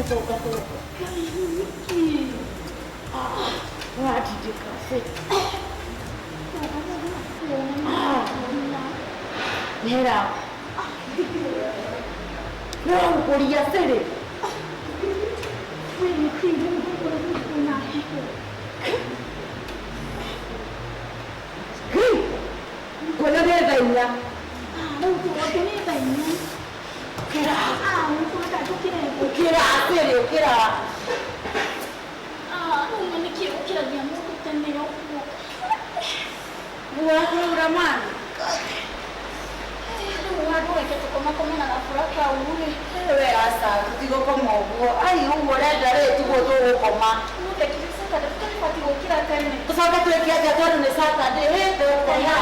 Tũcoka. Ũratindĩka se. Nera. Nĩwagũkũria sĩrĩ. Kũrĩa nĩ thaa inya. Ũkĩra. Ũkĩra sĩrĩ, ũkĩra. Nĩwakũrũra mwana. We aca, tũtigũkoma ũguo. Ai ũguo ũrenda rĩ, tiguo tũgũkoma. Tũcoke twĩke atĩa tondũ nĩ Saturday? Hĩ, tũgũkoma.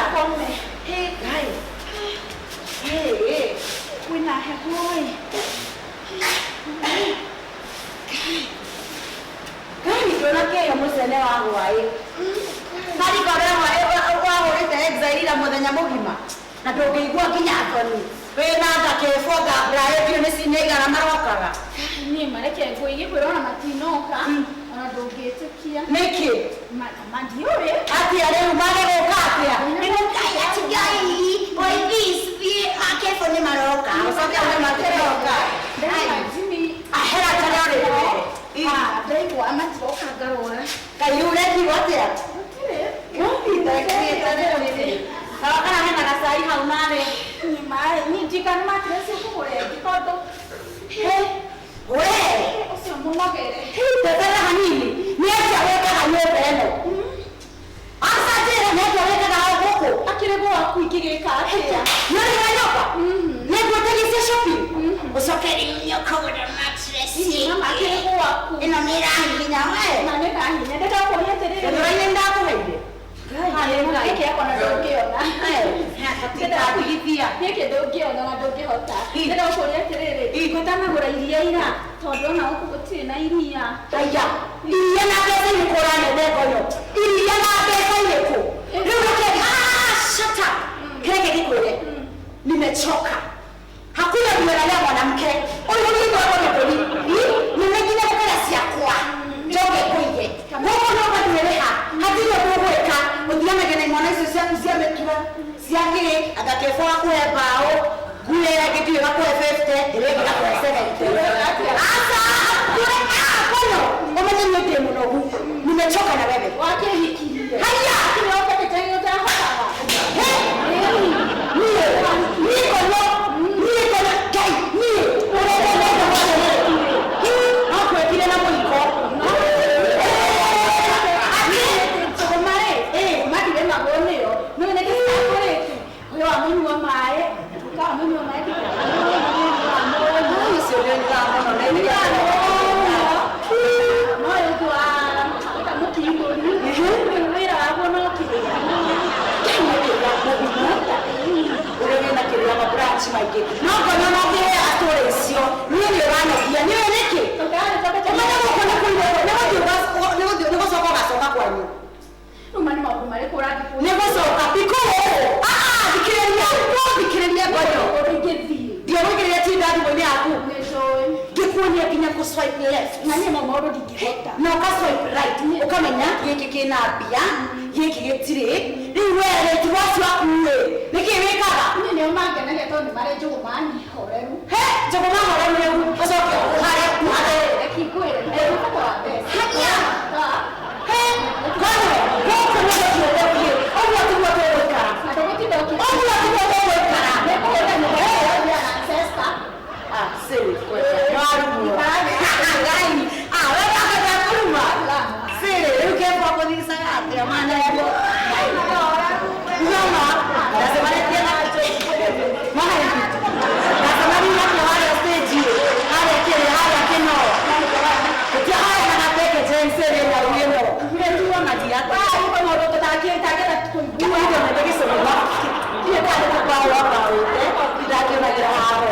Hĩ, Ngai. Hĩ, hĩ. Kwĩna heho ĩ. Ngai, ndũnakĩhe mũcene wa hwaĩ. Marika ũrĩa wahũrĩte exile ira mũthenya mũgima na ndũngĩigua nginya thoni. Wĩna nda kĩbwo ngambura ĩndiũ nĩ cinya igana marokaga. Niĩ mareke ngũige kwĩra ona matinoka ona ndũngĩtĩkia. Nĩkĩ? Ma ndiũĩ. Atĩa rĩu mage gũka atĩa? Nĩguo Ngai ati Ngai, boy this thiĩ akebo nĩ maroka. Ũcoke uge matiroka. Ndaigua Jimmy. Ahera tara rĩrĩ. Ah, ndaigua matiroka ngarora. Ngai rĩu ũrekirwo atĩa? Gũtirĩ. Kaba kana hena gacai hau narĩ. Niĩ maĩ, niĩ njikana mattress ũkũgũra ĩngĩ tondũ We! ũcio mũnogere. Tetera hanini. Nĩ atĩa wĩkaga nyũmba ĩno? Aca njĩra nĩ atĩa wĩkaga hau gũkũ? Akĩrĩ gwaku ingĩgĩka atĩa? Nĩ ũrĩ wa nyũmba? Nĩ ngũteithia shopping? Ũcoke rĩu nĩ ũkũgũra mattress. Mama akĩrĩ gwaku. Ĩno nĩ ĩrahihinya we. Na nĩ ndahinya. Ndĩrakũria atĩrĩrĩ. Gĩthũra-inĩ ndakũheire. Gĩkĩ yakwa na ndũngĩona. Ndatigithia. Gĩkĩ ndũngĩona na ndũngĩhota. Ndĩrakũria atĩrĩrĩ. Ngũtanagũra iria ira tondũ ona gũkũ gũtirĩ na iria. Aya, iria na mbeca irĩkũ ũranete ngoyo? Iria na mbeca irĩkũ? Rĩu reke, ah, shut up. Kĩreke gĩkwĩre. Nimechoka. Hakuna kumelala mwanamke. Ũyũ nĩ ngoragwo nĩ mbũri. Nĩ nginya gũkĩra ciakwa. Njoke ngũige. Gũkũ nyũmba ndĩrĩha. Hatirĩ ũndũ ũgwĩka. Ũthianagia na imwana icio ciaku cia mĩtura. Cia kĩĩ, anga kĩbũ gakũhe mbaũ. Nguo ĩrĩa ĩngĩ ndiũĩ gakũhe 50, ĩrĩa ĩngĩ gakũhe 70. Aca, kũrĩ, ah, kono. Ũmenye niĩ ndĩ mũnogu. Nimechoka na wewe. Wakĩhikirie. Haya! Akĩrĩ ũkĩte ũtahotaga. He! Niĩ, niĩ kono, niĩ kono, Ngai, niĩ, ũrĩa ndenda gwathe. No kwekire na mũiko. Njũgũma rĩ, mandiremagwo nĩyo. Nĩũĩ nĩkĩ citakũrĩte? Ũyũ wa mũnyua maĩ, ũkawa mũnyua maĩ Ũcio nĩ ũnyuaga mũno na iria. No ũyũ wa mũkindũri, wĩra waguo no kĩrĩa. Ũrĩa wĩna kĩrĩa mabranch maingĩ. No ngono no ngĩheaga story icio. Niĩ nĩ ũranogia. Nĩũĩ nĩkĩ? Ũmenye gũkũ nĩ kũirwo, nĩ gũthiĩ nĩ gũcoka ũgacoka kwanyu. Rĩu ma nĩ maũndũ marĩkũ ũrathiĩ Nĩ gũcoka because ah ah thikĩrĩria, no thikĩrĩria ngono. Ũndũ ingĩthiĩ. Ndiagũikĩrĩria tinda thimũ-inĩ yaku. Nĩ njũĩ. Ngĩkuonia nginya kũ swipe left. Na niĩ mau maũndũ ndingĩhota. Na ũka swipe right ũkamenya gĩkĩ kĩna mbia, gĩkĩ gĩtirĩ. Rĩu we rĩ tigwo acio aku rĩ, nĩkĩ wĩkaga? Niĩ nĩo mangenagia tondũ nĩ marĩ njũgũma horeru. He, njũgũma horeru rĩu ũcoke ũhare ũhare. Reke ngwĩre, nĩ bata wa mbeca. Haya! He, kono, gũkũ nĩ gũthiĩ ũgũthiĩ. Ũguo tiguo tũgũikara. Na ndũgũtinda ũkĩ- Ũguo tiguo tũgũikara. Nĩngũhũra nyũmba ya ancestor. Ah, siri, kwenda. Nĩwarumwo. Ngai. Ah, we wakenda kũruma. Siri, rĩu kebwa kũthicaga atĩa mwana ũguo? Noma, ndacemanĩtie na Mwana ndacemanirie nake harĩa stage harĩa kĩrĩa harĩa kĩno. Gũtirĩ harĩa na gateke James ĩrĩ na ĩno. Nĩtuo na ndiata. Ah, nĩ maũndũ tũtangĩenda kũigua. Ndio nende gĩcũrũma. Ndiĩ ndarĩ kũbaũ abaũte, ndakĩonagĩra haho.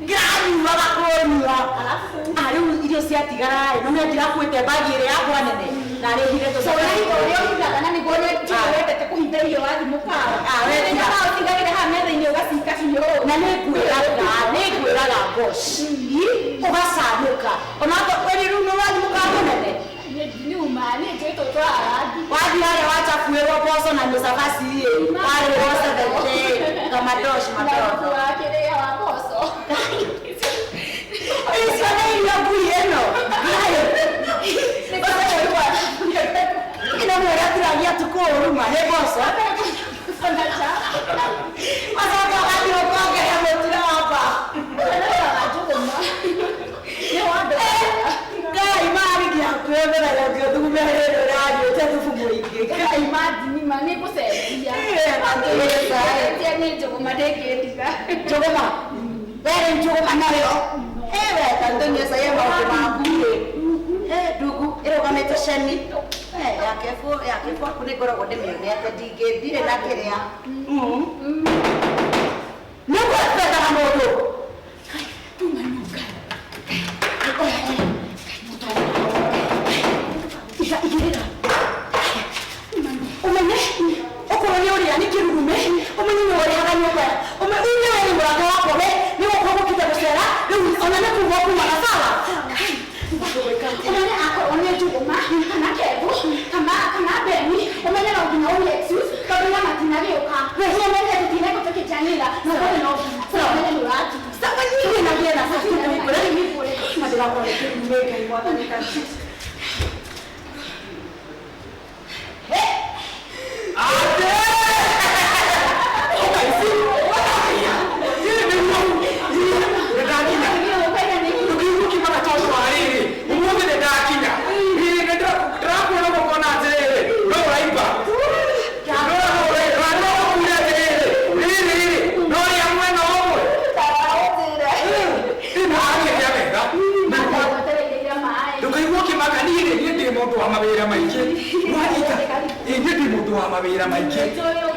Ngiranyuaga kũnyua. Rĩu irio ciatigara rĩ, no ndirakuĩte mbagi ĩrĩa yakwa nene na rĩhire Ũrĩa ũrĩa ũhithaga na nĩguo ũrĩa njũĩ wendete kũhitha irio wathiĩ mũkawa. Ah, we Nĩ nyonaga ũtigagĩra haha metha-inĩ ũgacika biũ. Na nĩ ngwĩraga boss ũgacanũka ona rĩu nĩ wathiĩ mũkawa mũnene. Niuma niĩ njũĩ tũtwaraga. Wathiĩ harĩa wachabuĩrwo mboco na mĩcabaci ĩ, warĩrwo 70 kamadosh Na madogo. mũtu wa kĩrĩa wa mboco. Icio nĩ irio ngui ĩno. Ĩno nĩ ũrĩa tũragia tukũ ũruma nĩ mboco. Macoka ũgathiĩ ũkongerera mũtino wapa. Ngai marigi akwĩmera ũngĩthugume hĩndĩ ũranyuĩte thubu mũingĩ. Ngai mandinima nĩ ngũcenjia. Eh, Nĩ njũgũma ndĩngĩndiga. Njũgũma. Were njũgũma nayo. Ewe tandonia saye maũndũ maku rĩ. Eh, ndugu ĩrũgamĩte ceni. Eh, yakebu yakebu aku nĩ ngoragwo ndĩmĩonete ndingĩ ndirĩ na kĩrĩa. Nĩguo twendaga mũndũ. Tumanuka. Iga igĩrĩra. Ũmenye okorwo nĩ ũrĩa nĩ kĩrurume, ũmenye nĩ ũrĩhaga nyũmba. Ume we nĩ mũrata wakwa we nĩ gũkorwo gũkĩte gũcera rĩu ona nĩ kuma kumaga sawa. Ũmenye akorwo nĩ njũgũma kana kebu kana beni, ũmenye no nginya ũmĩ excuse tondũ ya matinagĩũka. Ũmenye tũtineko tũkĩjanĩra na ũmenye no nginya. Ũmenye nĩ ũranduta. Sawa nyingĩ na gĩena sasa madirakorwo nĩ kĩrurume Ngai mwathani kaci. Ate! Ũkaici! Ĩ nĩguo. Nĩ ndakinya. Ndũkĩigua ũkĩmaka tondũ wa rĩrĩ, ũmũthĩ nĩ ndakinya. Ĩ nĩ ndĩrakuona ũkona atĩrĩrĩ, no ũraimba. No ũraimba, no ũkuire atĩrĩrĩ, rĩrĩ rĩrĩ, no rĩa mwena ũmwe. Ĩ na akĩrĩa wega. Ndũkaigua ũkĩmaka niĩ rĩ, niĩ ndĩ mũndũ wa mawĩra maingĩ. Wanyita? Ĩ niĩ ndĩ mũndũ wa mawĩra maingĩ.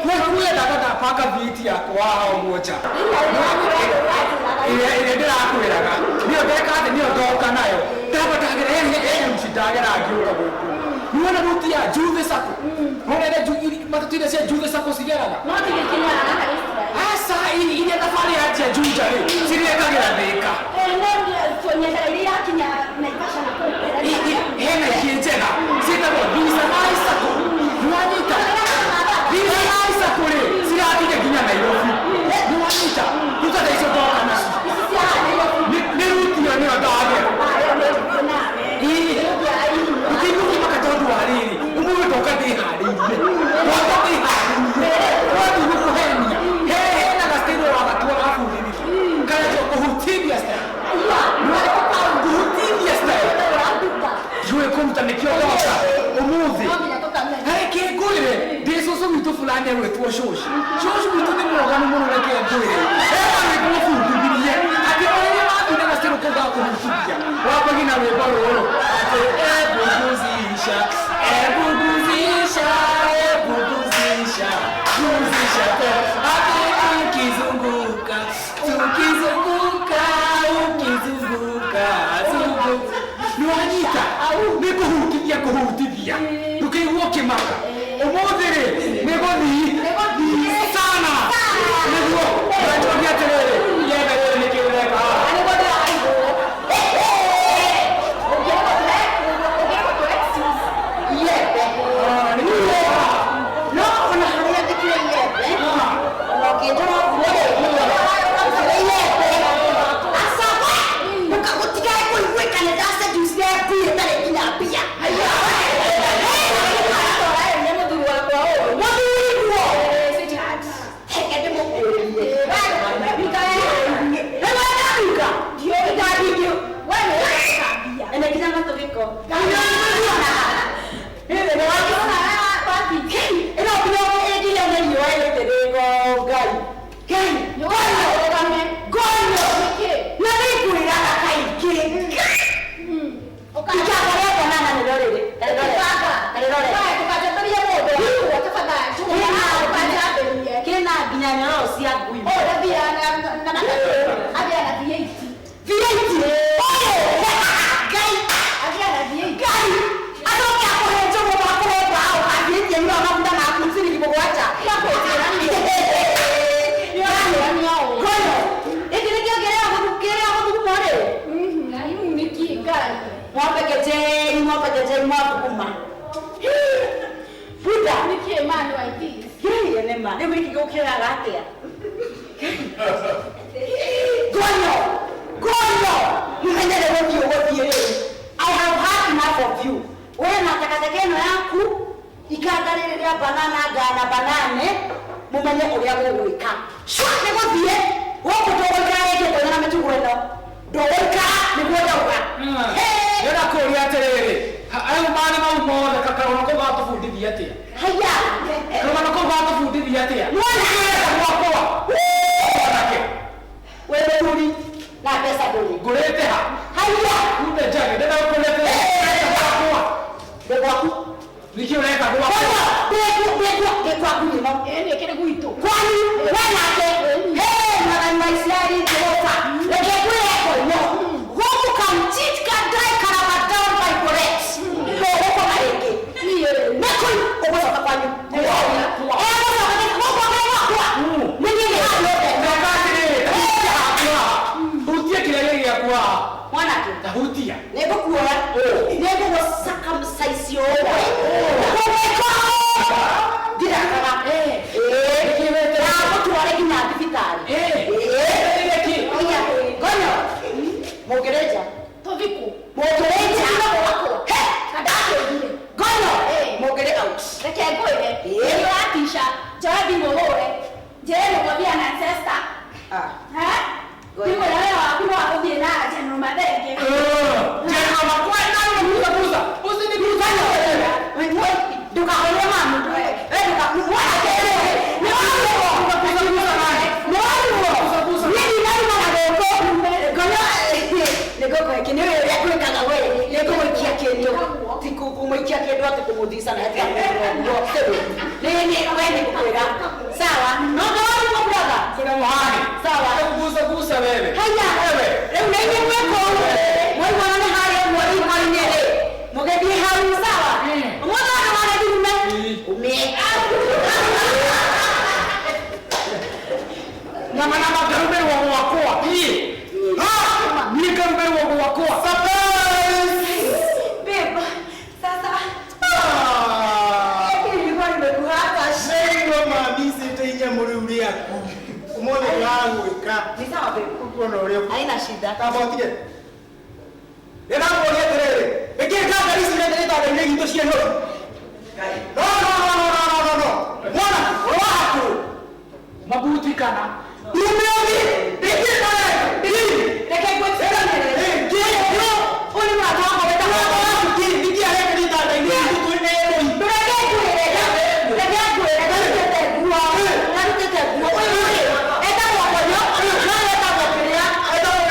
Kwoguo ndaga ndabanga viti yakwa haha ũguo nja. Ĩrĩa ĩrĩa ndĩrakwĩraga nĩyo ndeka atĩ nĩyo ndoka nayo ndamba ndagera ene ndagera ngĩũka gũkũ nĩwona ruti ya Juve Sacco, nĩwona ĩrĩa matatũ iria cia Juve Sacco cigeraga aca iria thabarĩ yanjia Juja rĩ cirekagĩra Thĩka. Hena ingĩ njega ciĩtagwo Visanai Sacco, nĩwanyita? Visanai Sacco rĩ cirakinya nginya Nairobi, nĩwanyita? Rĩu ta thaa icio ndoka nacio nĩ ruti ĩyo nĩyo ndagera. Ndũkĩigua ũkĩmaka tondũ wa rĩrĩ, ũmũthĩ ndoka ndĩharĩirie, ndoka ndĩharĩirie wathiĩ gũkũhenia hena gacitĩrwo wagatua gabundithia kana kũhutithia style, kũhutithia style ndiũĩ kũruta nĩkĩo ndoka ũmũthĩ. Reke ngwĩre ndĩ cũcũ witũ fulani agwĩtwo cũci cũci witũ nĩ mwoganu mũno. Reke ngwĩre hena rwĩmbo ũbundithirie atĩ o rĩrĩa wathiĩ na gacĩrũ kau ga kũhutithia wambagia na rwĩmbo rũrũ atĩ ebuguzisha ebuguzisha ebuguzisha guzisha atĩ ukizunguka tukizunguka ukizunguka zunguka, nĩwanyita? Nĩ kũhutithia kũhutithia ndũkĩigua ũkĩmaka ũmũthĩ rĩ nĩ gũthii sana nĩguo ũranjokia atĩrĩrĩ iembe rĩrĩ nĩkĩ ũreka haha? Iembe. Ah, nĩkĩ ũreka haha? No ona harĩa njĩkire iembe ona ũkĩnjora ũguo rĩ njĩkire iembe aca we gũtigae kũiguĩka nĩ ndaseducire ngui ĩtarĩ nginya mbia. Mũthuri guo. Mwapeketei, mwapeketei, mwapukuma. Buda. Nĩkĩ ma nĩ waithis? Yeye nĩ ma. Rĩu gĩkĩ gũkĩraga atĩa? Gonyo! Gonyo! Mũmenyere gũthiĩ ũgũthiĩ rĩu. I have had enough of you. We na takataka ĩno yaku ikanda rĩrĩ rĩa banana ngana banane mũmenye ũrĩa gũgwĩka. Cua nĩ gũthiĩ gũkũ tũgũikara rĩngĩ kwĩna na mĩtugo ĩno. Ndũgũikara nĩguo ndauga. Ndĩrenda kũũria atĩrĩrĩ, rĩu maũndũ mau mothe karũgano kau gatũbundithia atĩa? Haya. Karũgano kau gatũbundithia atĩa? Mwana. Nĩkĩĩ gwakwa? Mwanake. Wĩ mũthuri na mbeca ndũrĩ. Ngũrĩte ha? Haya. Kumbe njage, ndĩrenda gũkũrĩte gwakwa. Ndĩ gwaku. Nĩkĩĩ ũreka gwakwa? Ndĩ gwaku ĩno. Ĩĩ nĩ kĩrĩ gwitũ. Kwanyu we nake. Hey, mwathani wa Isiraeli Jehova. Reke ngwĩre konyo. Gũkũ kamchit kadai karabadao by correct. Ndũgũkoma rĩngĩ. Nĩkũ ũgũcoka kwanyu. Egũcoka gũkũ gwakwa. Nĩ niĩ nĩ handũ hothe. Ndĩreka atĩrĩrĩ, ta hutia hakwa. Hutia kĩrĩa gĩ gĩaku haha. Mwanake. Ta hutia. Nĩngũkuoya. Nĩngũgũ-circumcise ũmwe. Ngũgwĩka ndirakaga. Ndagũtware nginya thibitarĩ. Gonyo. Mũngĩrĩnja. Tũthiĩ kũ? Mũngĩrĩnja. Gwakwa. He. Kandakĩrire. Gonyo. Mũngĩrĩ out. Reke ngwĩre. Nĩ ũratica. Njoe thimũ hũre. Njĩre nĩgũthiĩ na ancestor. Ah. Ha? Thimũ ya wĩra waku no agũthiĩ na General Mathenge. General Makwai nawe unagusa gusa. Usinigusa. Ndũkahũre mamu. Mwanake. Nĩ waruo. Nĩ waruo. Niĩ ndinaruma na gũkũ. Gonyo. Nĩngũkũhe nĩ ũrĩa gwĩkaga we. Nĩngũmũikia kĩndũ. Ti kũmũikia kĩndũ atĩ kũmũthica na atiga kũmũrwo. Nĩ we nĩngũkwĩra. Sawa. No ndũraruo brother. Kuna muhani. Sawa. Gusa gusa wewe. Haya. Wewe. Rĩu nĩ inyuĩ mwĩ kũu. Mwaiguana nĩ harĩa ũguo riko-inĩ rĩ. Mũgĩthiĩ hau sawa. Ũmũthĩ andũ marathirume. Ume. Nyama na makarumerwo gwakwa. Niĩ. Ha! Niĩ ngarumerwo gwakwa. Surprise! Babe, sasa Ah! nilikuwa nimekuhata. Nĩngwa mami cĩte inyamũ rĩu rĩaku. Ũmũthĩ ndĩragwĩka. Ni sawa babe. Ũkuona ũrĩa Haina shida. Kamba ũtige. Ndĩrakũũria atĩrĩrĩ, nĩkĩĩ ngangari ici irenda gĩtanda-inĩ gitũ ciĩ hũru? No, no, no, no, no, no, no, no. Mwana, ũrĩ wa hakũrũ. Mabuti kana. Ume ũthiĩ. Nĩkĩĩ ndĩreka? Reke ngwĩtĩkanĩre. Kĩ? No. Ũyũ nĩ mũrata wakwa wĩtagwo Mũrata waku kĩ? Nĩkĩĩ areka gĩtanda-inĩ gitũ twĩ na ĩrũi? Reke ngwĩre. Reke ngwĩre. Ndarutĩte nguo. Ndarutĩte nguo. Ũyũ rĩ, etagwo Konyo. No etagwo kĩrĩa. Etagwo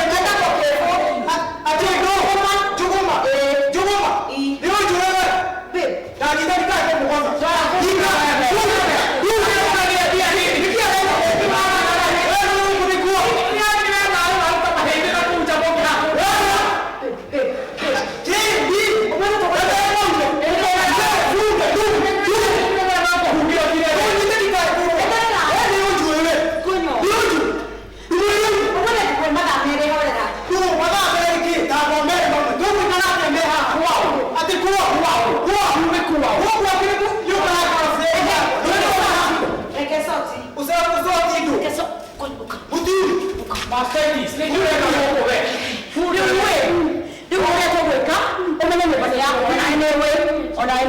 Kĩbũ. Atĩ ndũgũma, njũgũma, njũgũma. Nĩ ũnjũĩ we? Babe, Ndanyita ndikake mũgoma. Konyo. Ũmũthĩ ngũkwĩra mathaa merĩ horera. Reke soti. Reke so- Konyo, ũka. Rĩu we, rĩu ũrĩa tũgwĩka, ũmenye nyũmba nĩ yaku, ona nĩwe, ona nĩ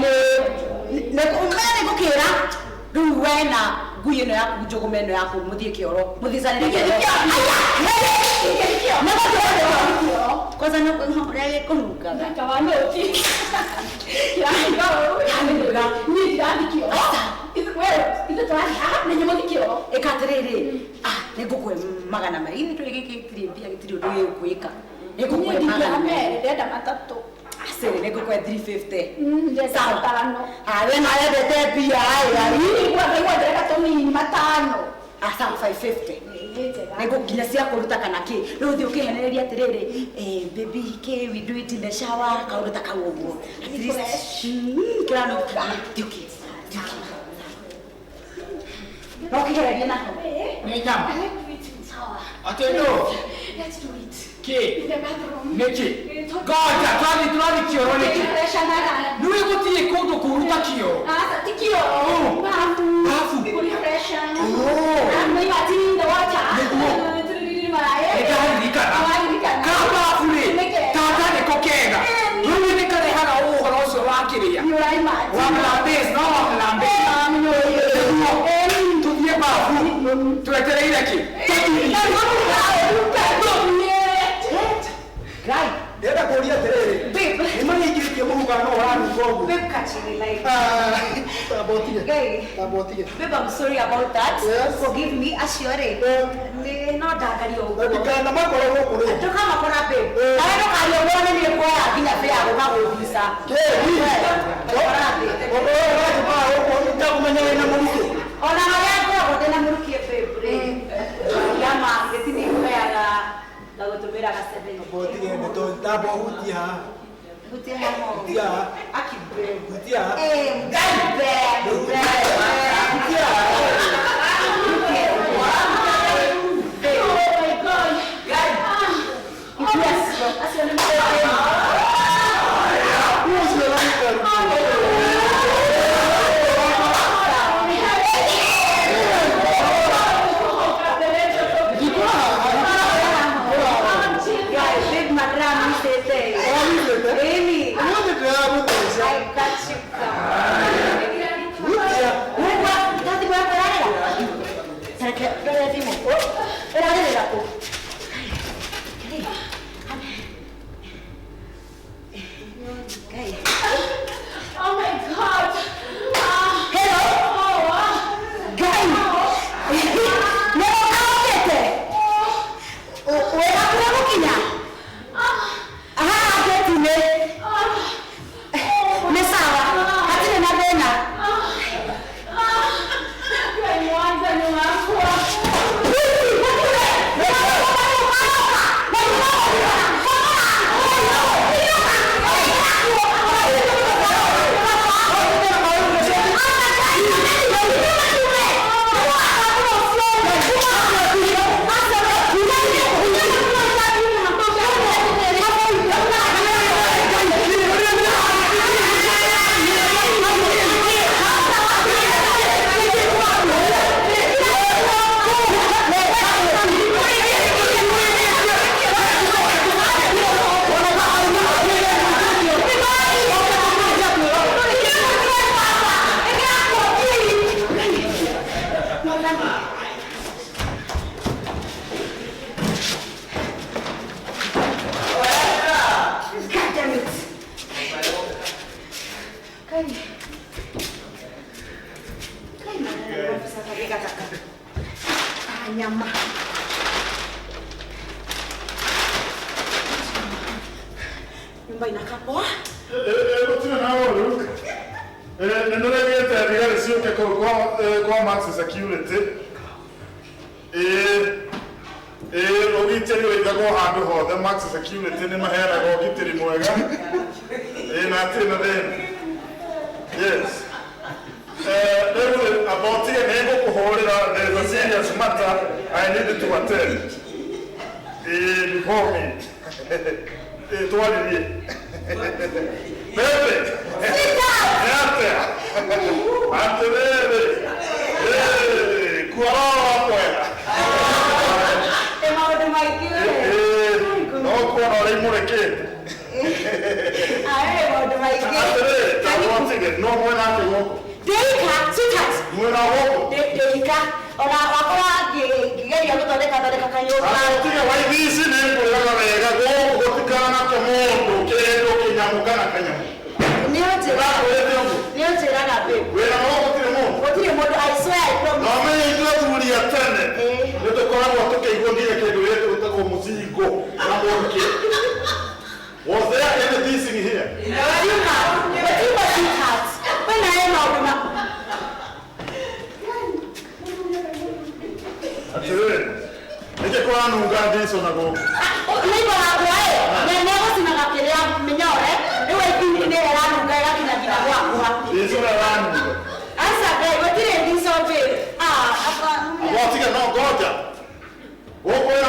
ũmenye nĩ ngũkĩra, rĩu we na ngui ĩno yaku njũgũma ĩno yaku mũthiĩ kĩoro, mũthicanĩre kĩoro. Aya, nĩ gũkĩoro. Kwanza nĩ ũrĩa gĩkũnungaga. Kawanũki. Kĩrahinga ũũ. Niĩ ndirathiĩ kĩoro. We, ithuĩ tũrathiĩ haha na inyuĩ mũthiĩ kĩoro. Ĩka atĩrĩrĩ, ah, nĩ ngũkũhe magana merĩ. Githĩ ndũĩ gĩkĩ gĩtirĩ mbia gĩtirĩ ũndũ gĩgũkwĩka. Nĩ ngũkũhe Niĩ magana ndingĩoya merĩ. merĩ, ndĩrenda matatũ. Acĩrĩ, nĩ ngũkũhe 350. Ndĩrenda Sawa. matano. Ah, we nawe wendete mbia, ĩ, ari. Niĩ ndaigua ndĩrenda tũnini matano. Ah, sawa, 550. Nĩ njega. Nĩngũ nginya cia kũruta kana kĩ rĩu ũthiĩ ũkĩhenereria atĩrĩrĩ baby kĩ we do it in the shower kaũndũ ta kau ũguo. At least, kĩrano thiĩ ũkĩ thiĩ ũkĩ no ũkĩgererie nako. Nĩ nyama. Sawa. Atĩ no. Let's do it. Kĩ? In the bathroom. Nĩkĩ? Ngoja, twathi twathi kĩoro nĩkĩ? Pressure nara. Nĩũĩ gũtirĩ kũndũ kũũru ta kĩoro. Ah, ti kĩoro. Oh. Bafu. Bafu. Kũrefresh. Oh. And imagine the water. Nĩguo. Maĩ. Nĩndaririkana. Nĩwaririkana. Ka bafu rĩ, Nĩkĩ? tata nĩko kega. Rĩu nĩ karehaga ũhoro ũcio wa kĩrĩa. Nĩ ũraimagine. Wa mlambezi, no wa mlambezi. Nĩguo. Tũthiĩ bafu. Twetereire kĩ? Tũthiĩ. Guy, Ndĩrenda kũũria atĩrĩrĩ. babe, Nĩ marĩingĩrĩtie mũhuka no ũranunga ũguo. babe, catch me like. Ah, tamba ũtige. Guy. Tamba ũtige. Babe, I'm sorry about that. Yes. Forgive me, acio rĩ. Nĩ no ndangaria ũguo. Ndikana makore gũkũ rĩ. Ndũkamakora babe. Eh. Nawe ndũkaria ũguo nĩ niĩ kuoya nginya bĩa ya gũka gũthica. Kĩ? Ndũkora thĩ. Ũndũ ũyũ ũratũmaga gũkũ itakũmenya wĩna mũrukĩ. Ona harĩa ngoragwo ndĩna mũrukĩ babe rĩ. Yama gĩtini ngũheaga ngagũtũmĩra ga 7. Tamba ũtige ndeto, tamba ũhutie haha. Hutie haha. Hutia haha. Aki babe. Hutia haha. Eh, babe, babe. Hutia haha. Oh my God. Yes. Acio nĩ maĩ. Guys, babe, madam, sete. Amy, Ũmũthĩ ndĩramũtheca. I got you covered. Hutia. Wewe, ndathi kwa kararira. Sareke, ndore thimu. Ĩrarĩrĩra kũ? Ngai. Oh my God. Ah. Hello. Oh, ah. Ngai. Nĩ ũkaũkĩte? Wĩ hakuhĩ gũkinya? Haha ngĩti-inĩ. Nĩ sawa, hatirĩ na thĩna. Ngai mwathani wakwa. God damn it. Kai. Kai mana ofisa kaka kaka. Ah, nyama. Nyumba inakaa poa. Gũtirĩ na ũru. Nĩ ndĩraiguĩte thigari ciũke kũu kwa Max Security. Ĩĩ, ũgitĩri ũigagwo handũ hothe. Max Security nĩ maheanaga ũgitĩri mwega. Ĩĩ, na hatirĩ na thĩna. Yes. Rĩu rĩ, amba ũtige nĩ ngũkũhũrĩra. There is a serious matter I need to attend. Ĩĩ, before me. Ĩĩ, twarĩrie. Bebe. Nĩ atĩa? Atĩrĩrĩ. Ĩĩ, kuororo kwega. Ĩ maũndũ maingĩ we. Ĩĩ, no kuona ũrĩa imũrĩkĩte. Ah, ĩ maũndũ maingĩ. Atĩrĩrĩ, tamba ũtige, no mwena atĩ gũkũ? Ndeika, sweetheart. Mwena gũkũ? Ndeika. Ona wakora ngĩgeria gũthondeka thondeka kanyũmba. Ũtige waithi ici nĩ ngwĩraga wega gũkũ gũtikanake mũndũ kĩndũ kĩnyamũ kana kanyamũ. Nĩ ũnjĩraga. Ndakwĩrĩte ũguo. Nĩ ũnjĩraga babe. Wĩra wa gũtirĩ mũndũ. Gũtirĩ mũndũ, I swear, I promise. Na ũmenye ithuĩ athuri a tene Ĩĩ. nĩ tũkoragwo tũkĩigua nginya kĩndũ gĩkĩ gĩtagwo mũcingo na mũrukĩ. Was there any teasing here? Gũtirĩ, gũtirĩ sweetheart. We nawe maũndũ ma Atĩrĩrĩ, nĩkĩ kũranunga ndico na gũkũ? Neighbor wakwa ĩ, nĩ egũcinaga kĩrĩa mĩnyore, rĩu ĩkinyi nĩ ĩranunga ĩgakinya nginya gwakwa. Ndico ĩranunga. Aca Ngai, gũtirĩ ndico babe. Ah, apa. Amba ũtige no ngoja. Gũkũ wĩra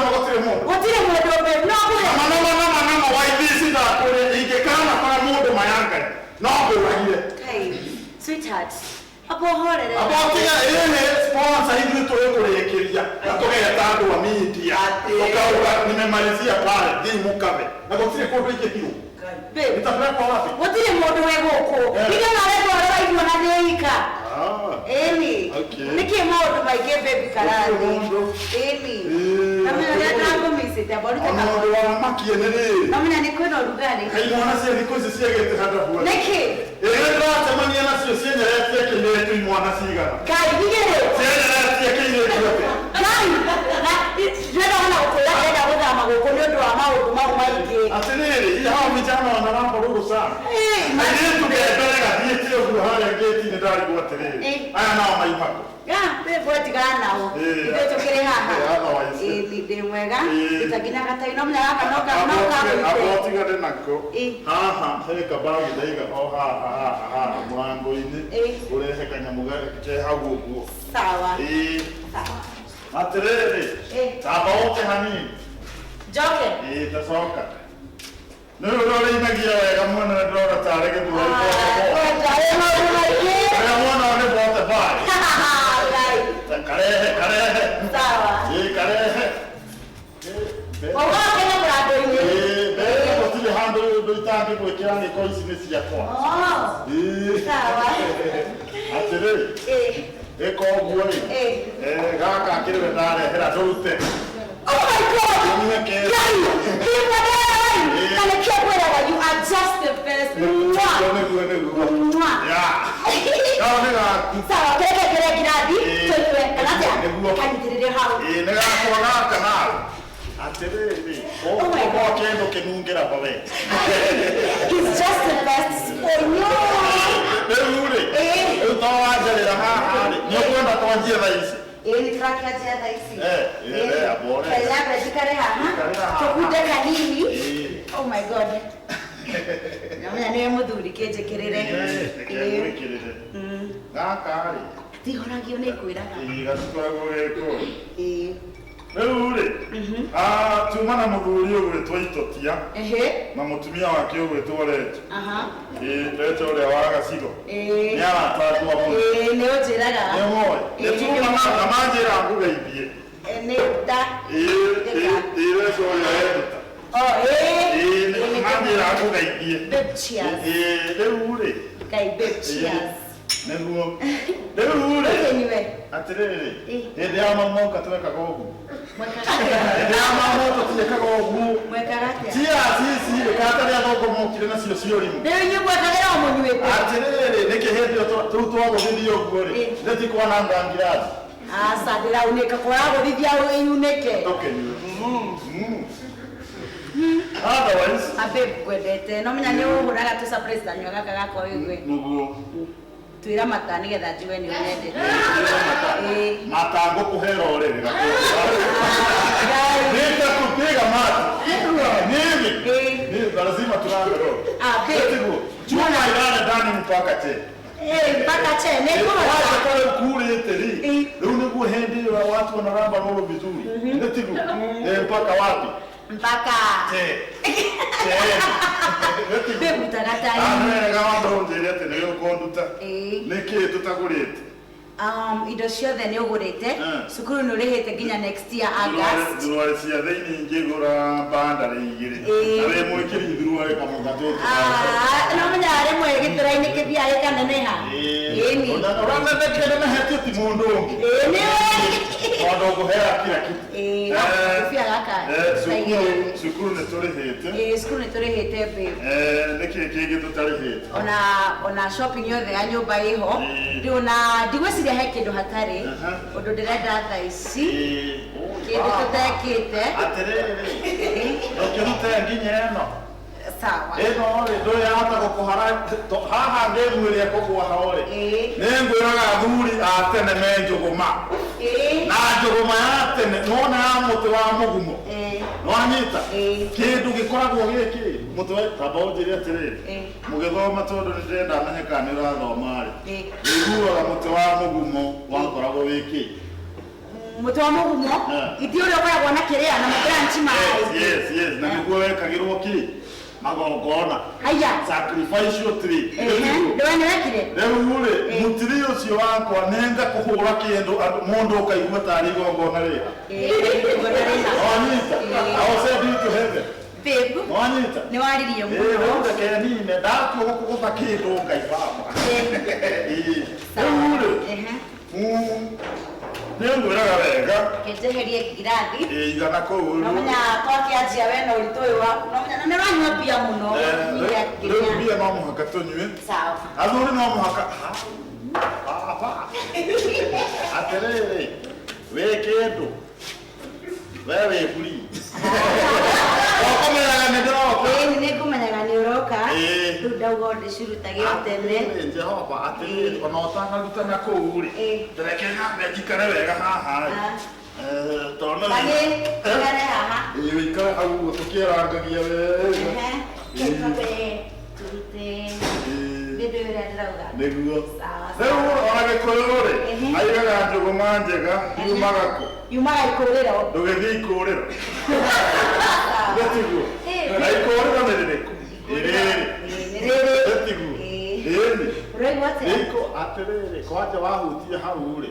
Sweetheart, abo horere. Abotiga ĩhĩ sponsor ithuĩ tũrĩ kũrĩkĩria na tũgeta andũ a media. Ũkauga nimemalizia pale, thiĩ mũkame. Na gũtirĩ kũndũ ingĩthirwo. Babe, Nitapelekwa wapi? gũtirĩ mũndũ wĩ gũkũ. Ningĩ nawe ndwara waigua na ndĩika. Ah. Ĩni. Okay. Nĩkĩ maũndũ maingĩ baby karathi. Gũtirĩ mũndũ. Ĩni. Ĩĩ. Namenya ũrĩa ndakũmicĩte mboruta Ona ũndũ wa makie nĩ rĩrĩ. Namenya nĩ kwĩna ũrugarĩ. Kaĩ mwana cia thikũ ici ciagĩte handũ Nĩkĩ? Ĩrĩa ndĩracemania nacio cienyeretie kĩirĩtu imwana cigana. Ngai igĩrĩ. Cienyeretie kĩirĩtu atĩa? Ngai. Na ndĩrenda ona gũkwĩra ndĩrenda gũthama gũkũ nĩ ũndũ wa maũndũ mau maingĩ. Atĩrĩrĩ, hawa vijana wanaramba rũrũ sana. Ĩĩ, Airĩtu kendere gathiĩte ũguo harĩa ngĩti-inĩ ndarigwo atĩrĩrĩ. Ĩĩ. Aya nao maimako. Ya, babe wetigana nao. Ĩĩ. Ithuĩ tũkĩrĩ haha. Ĩĩ, otherwise. Ĩĩ, ndĩ mwega. Ĩĩ. Ruta nginya gatai no mũnya gaka no ka no ka Abotigane nako. Ĩĩ. Haha he kabagi ndaiga o haha haha haha mũrango-inĩ. Ĩĩ. Ũrehe kanyamũ ke hau ũguo. Sawa. Ĩĩ. Sawa. Atĩrĩrĩ. Ĩĩ. Tamba ũke hanini. Njoke. Ĩĩ tacoka. Nĩ ũrĩa ũrĩinagia wega mwena nĩ ndĩrona tarĩ gĩthweri. Kwenda ĩ maũndũ maingĩ. Ũrĩa mwena nĩ bote bai. Ngai. Karehe karehe. Sawa. Ĩĩ karehe. Ũgoka na mũrango-inĩ. Ĩĩ mbere gũtirĩ handũ ũndũ itangĩgwĩkĩra ngĩko ici nĩ ciakwa. Oh. Ĩĩ. Sawa. Atĩrĩrĩ. Ĩĩ. Ĩka ũguo rĩ. Ĩĩ. Gaka kĩrĩ we ndarehera ndũrute. Oh my God! Ũnyue keki. Ngai! Kĩmwendera Ĩĩ. Na nĩkĩo ngwĩraga you are just the best. Mwah! Nĩguo nĩguo nĩguo. Mwah! Ya. Kau nĩ gaku. Sawa, kĩreke kĩrĩa ngirathi Ĩĩ. tũnyue kana atĩa? Nĩguo. Kanyitĩrĩre hau. Ĩĩ nĩ gakwa gaka nawe. Atĩrĩrĩ. Oh my Ũkorwo God. kĩndũ kĩnungĩra bawe. He's just the best for you. Rĩu rĩ. Ĩĩ. Rĩu to wanjarĩra haha rĩ. Nĩ ũkwenda twanjie thaa ici? Ĩĩ nĩ tũrakĩanjia thaa ici. Eh, eh, abore. Kanyambe njikare haha. Ikare haha. Tũkunde kanini. Ĩĩ. Oh my God. Namenya nĩwe mũthuri kĩnjĩkĩrĩre. Ĩĩ, reke ngwĩkĩrĩre. Gaka rĩ. Tihoragio nĩ ngwĩraga. Ĩĩ gatikoragwo ge kũũru. Ĩĩ. Rĩu rĩ. Tuma na mũthuri ũgwĩtwo Itotia Ehe. na mũtumia wake ũgwĩtwo Recho. Aha. Ĩĩ Recho ũrĩa wa Gacigo. Ĩĩ. Nĩ aratakwa mũno. Ĩĩ nĩ ũnjĩraga. Nĩ ũmoĩ. Nĩ Ĩĩ, tuma na manjĩra ngũgeithie. Ĩ, nĩ nda. Ĩĩ ĩĩ ĩĩ Recho ũrĩa wendeta. Oh, ĩĩ. Ĩĩ nĩ manjĩra ngũgeithie. Babe, cheers. Ĩĩ rĩu rĩ. Ngai, babe, cheers. Nĩguo. Rĩu rĩ. Ũkĩnyue. Atĩrĩrĩ. Ĩĩ. Hĩndĩ ya mamoka twekaga ũguo. Mwekaga atĩa? Hĩndĩ ya mamoka twekaga ũguo. Mwekaga atĩa? Cheers ici rĩ kana rĩa thongo mokire nacio ciũrimũ. Rĩu inyuĩ mwekagĩra o mũnyuĩte. Atĩrĩrĩ nĩkĩ hĩndĩ ĩyo rĩu twagũthithia ũguo rĩ. Ĩĩ. Nĩ ti kwananga ngirathi. Aca ndĩraunĩka kwaga gũthithia yunĩke. Tũkĩnyue. Otherwise A babe ngwendete. No menya nĩ ũhũraga tũ surprise tanyua gaka gakwa wĩgue. nĩguo. Twĩra mata nĩgetha njigue nĩ ũnyendete. Ĩĩ. Matango kũhera ũrĩrĩ Ngai. Nitakupiga mata. Mimi. Ĩĩ. Mimi lazima tulambe roho. Ah, babe. Etigo. Chuma ilale ndani mpaka che. Ĩĩ mpaka che nĩ Wacha kũhota. kale ukurĩte rĩ. Ĩĩ. Rĩu nĩguo hĩndĩ ĩyo watu wanaramba roro vizuri. Etigo. Eh, mpaka wapi? Mpaka. Che. Che. Etigo. Babe utagatai. Ah, wamba ũnjĩre atĩ nĩ ũkũnduta. Ĩĩ. Nĩkĩ tũtagũrĩte? Indo ciothe nĩ ũgũrĩte. Cukuru nĩ ũrĩhĩte nginya next year August. Thuruarĩ cia thĩinĩ ingĩgũra bandarĩ igĩrĩ. Ĩĩ. Na wĩ mwĩkĩri thuruarĩ kamũtha tũtũ. Ah, no menya rĩmwe gĩtũra-inĩ kĩthiaga gĩkaneneha. Ĩni. Ũranenehetio ti mũndũ ũngĩ. Ĩĩ nĩwe. Tondũ ngũheaga kila kitu. Ĩĩ, gakobia gaka. Cukuru cukuru nĩ tũrĩhĩte. Ĩĩ cukuru nĩ tũrĩhĩte babe. Nĩkĩ kĩngĩ tũtarĩhĩte? Ona shopping yothe ya nyũmba ĩho. Ĩĩ. Rĩu na ndigwĩciria he kĩndũ hatarĩ. Aha. Ũndũ ndĩrenda thaa ici. Ĩĩ. Kĩndũ tũtekĩte. Atĩrĩrĩ. Ndũkĩrute nginya ĩno. Sawa. Ĩno rĩ ndũrĩ yahota gũkũhara haha ngĩmu ĩrĩa ĩkũgũa ho rĩ. Ĩĩ. Nĩ ngwĩraga athuri a tene me njũgũma. Ĩĩ. Na njũgũma ya tene nĩwona ya mũtĩ wa mũgumo. Ĩĩ. Nĩwanyita? Ĩĩ. Kĩndũ gĩkoragwo gĩkĩ mũtĩ wa tamba ũnjĩre atĩrĩrĩ. Ĩĩ. Mũgĩthoma tondũ nĩ ndĩrenda menye kana nĩ ũrathoma rĩ. Ĩĩ. Wĩiguaga mũtĩ wa mũgumo wakoragwo wĩ kĩ? Mũtĩ wa mũgumo Eh. iti ũrĩa ũkoragwo na kĩrĩa na mabranch Yes, maingĩ. yes, yes. Na nĩguo wekagĩrwo kĩ? Magongona. Haya. Sacrificial tree. Ndĩwene wekire? Rĩu rĩ, mũtiri ũcio wakwa nenda kũhũra kĩndũ mũndũ ũkaigua tarĩ igongona rĩha. Wanyita. I will send you to heaven. Babe. Wanyita. Nĩ waririe mũno. Rĩu reke nine ndatua gũkũgũtha kĩndũ Ngai baba. Rĩu rĩ, nĩngwĩraga wega. Kĩnjeherie ngirathi. Igana kũu. No menya twakĩanjia we na ũritũ ũyũ waku. No menya na nĩũranyua mbia mũno. Rĩu mbia no mũhaka tũnyue. Sawa. Athuri no mũhaka. Baba. Atĩrĩrĩ, wĩ kĩndũ. We wĩ free. Ũkũmenyaga nĩ ndĩroka. Ĩĩ nĩngũmenyaga nĩ ũroka. Rĩu ndauga ndĩcirutage tene. Jehova atĩrĩrĩ, ona ũtanaruta na kũu rĩ, reke nyambe njikare wega haha rĩ. Tondũ Tagĩ, ũikare haha. Ĩĩ ũikare hau ũguo tũkĩarangagia wega. Twambe tũrute. Nĩ ũrĩa ndĩrauga. Nĩguo. Sawa. Rĩu ona Gĩkũyũ rĩ, aigaga njũgũma njega yumaga kũ? Yumaga ikũrĩro. Ndũgĩthiĩ ikũrĩro. Nĩtiguo. Na ikũrĩro nĩ rĩrĩkũ? Rĩrĩ. Rĩrĩ. Nĩtiguo. Ĩni. Ũraigua atĩa? Ĩko atĩrĩrĩ, kwanja wahutia hau rĩ.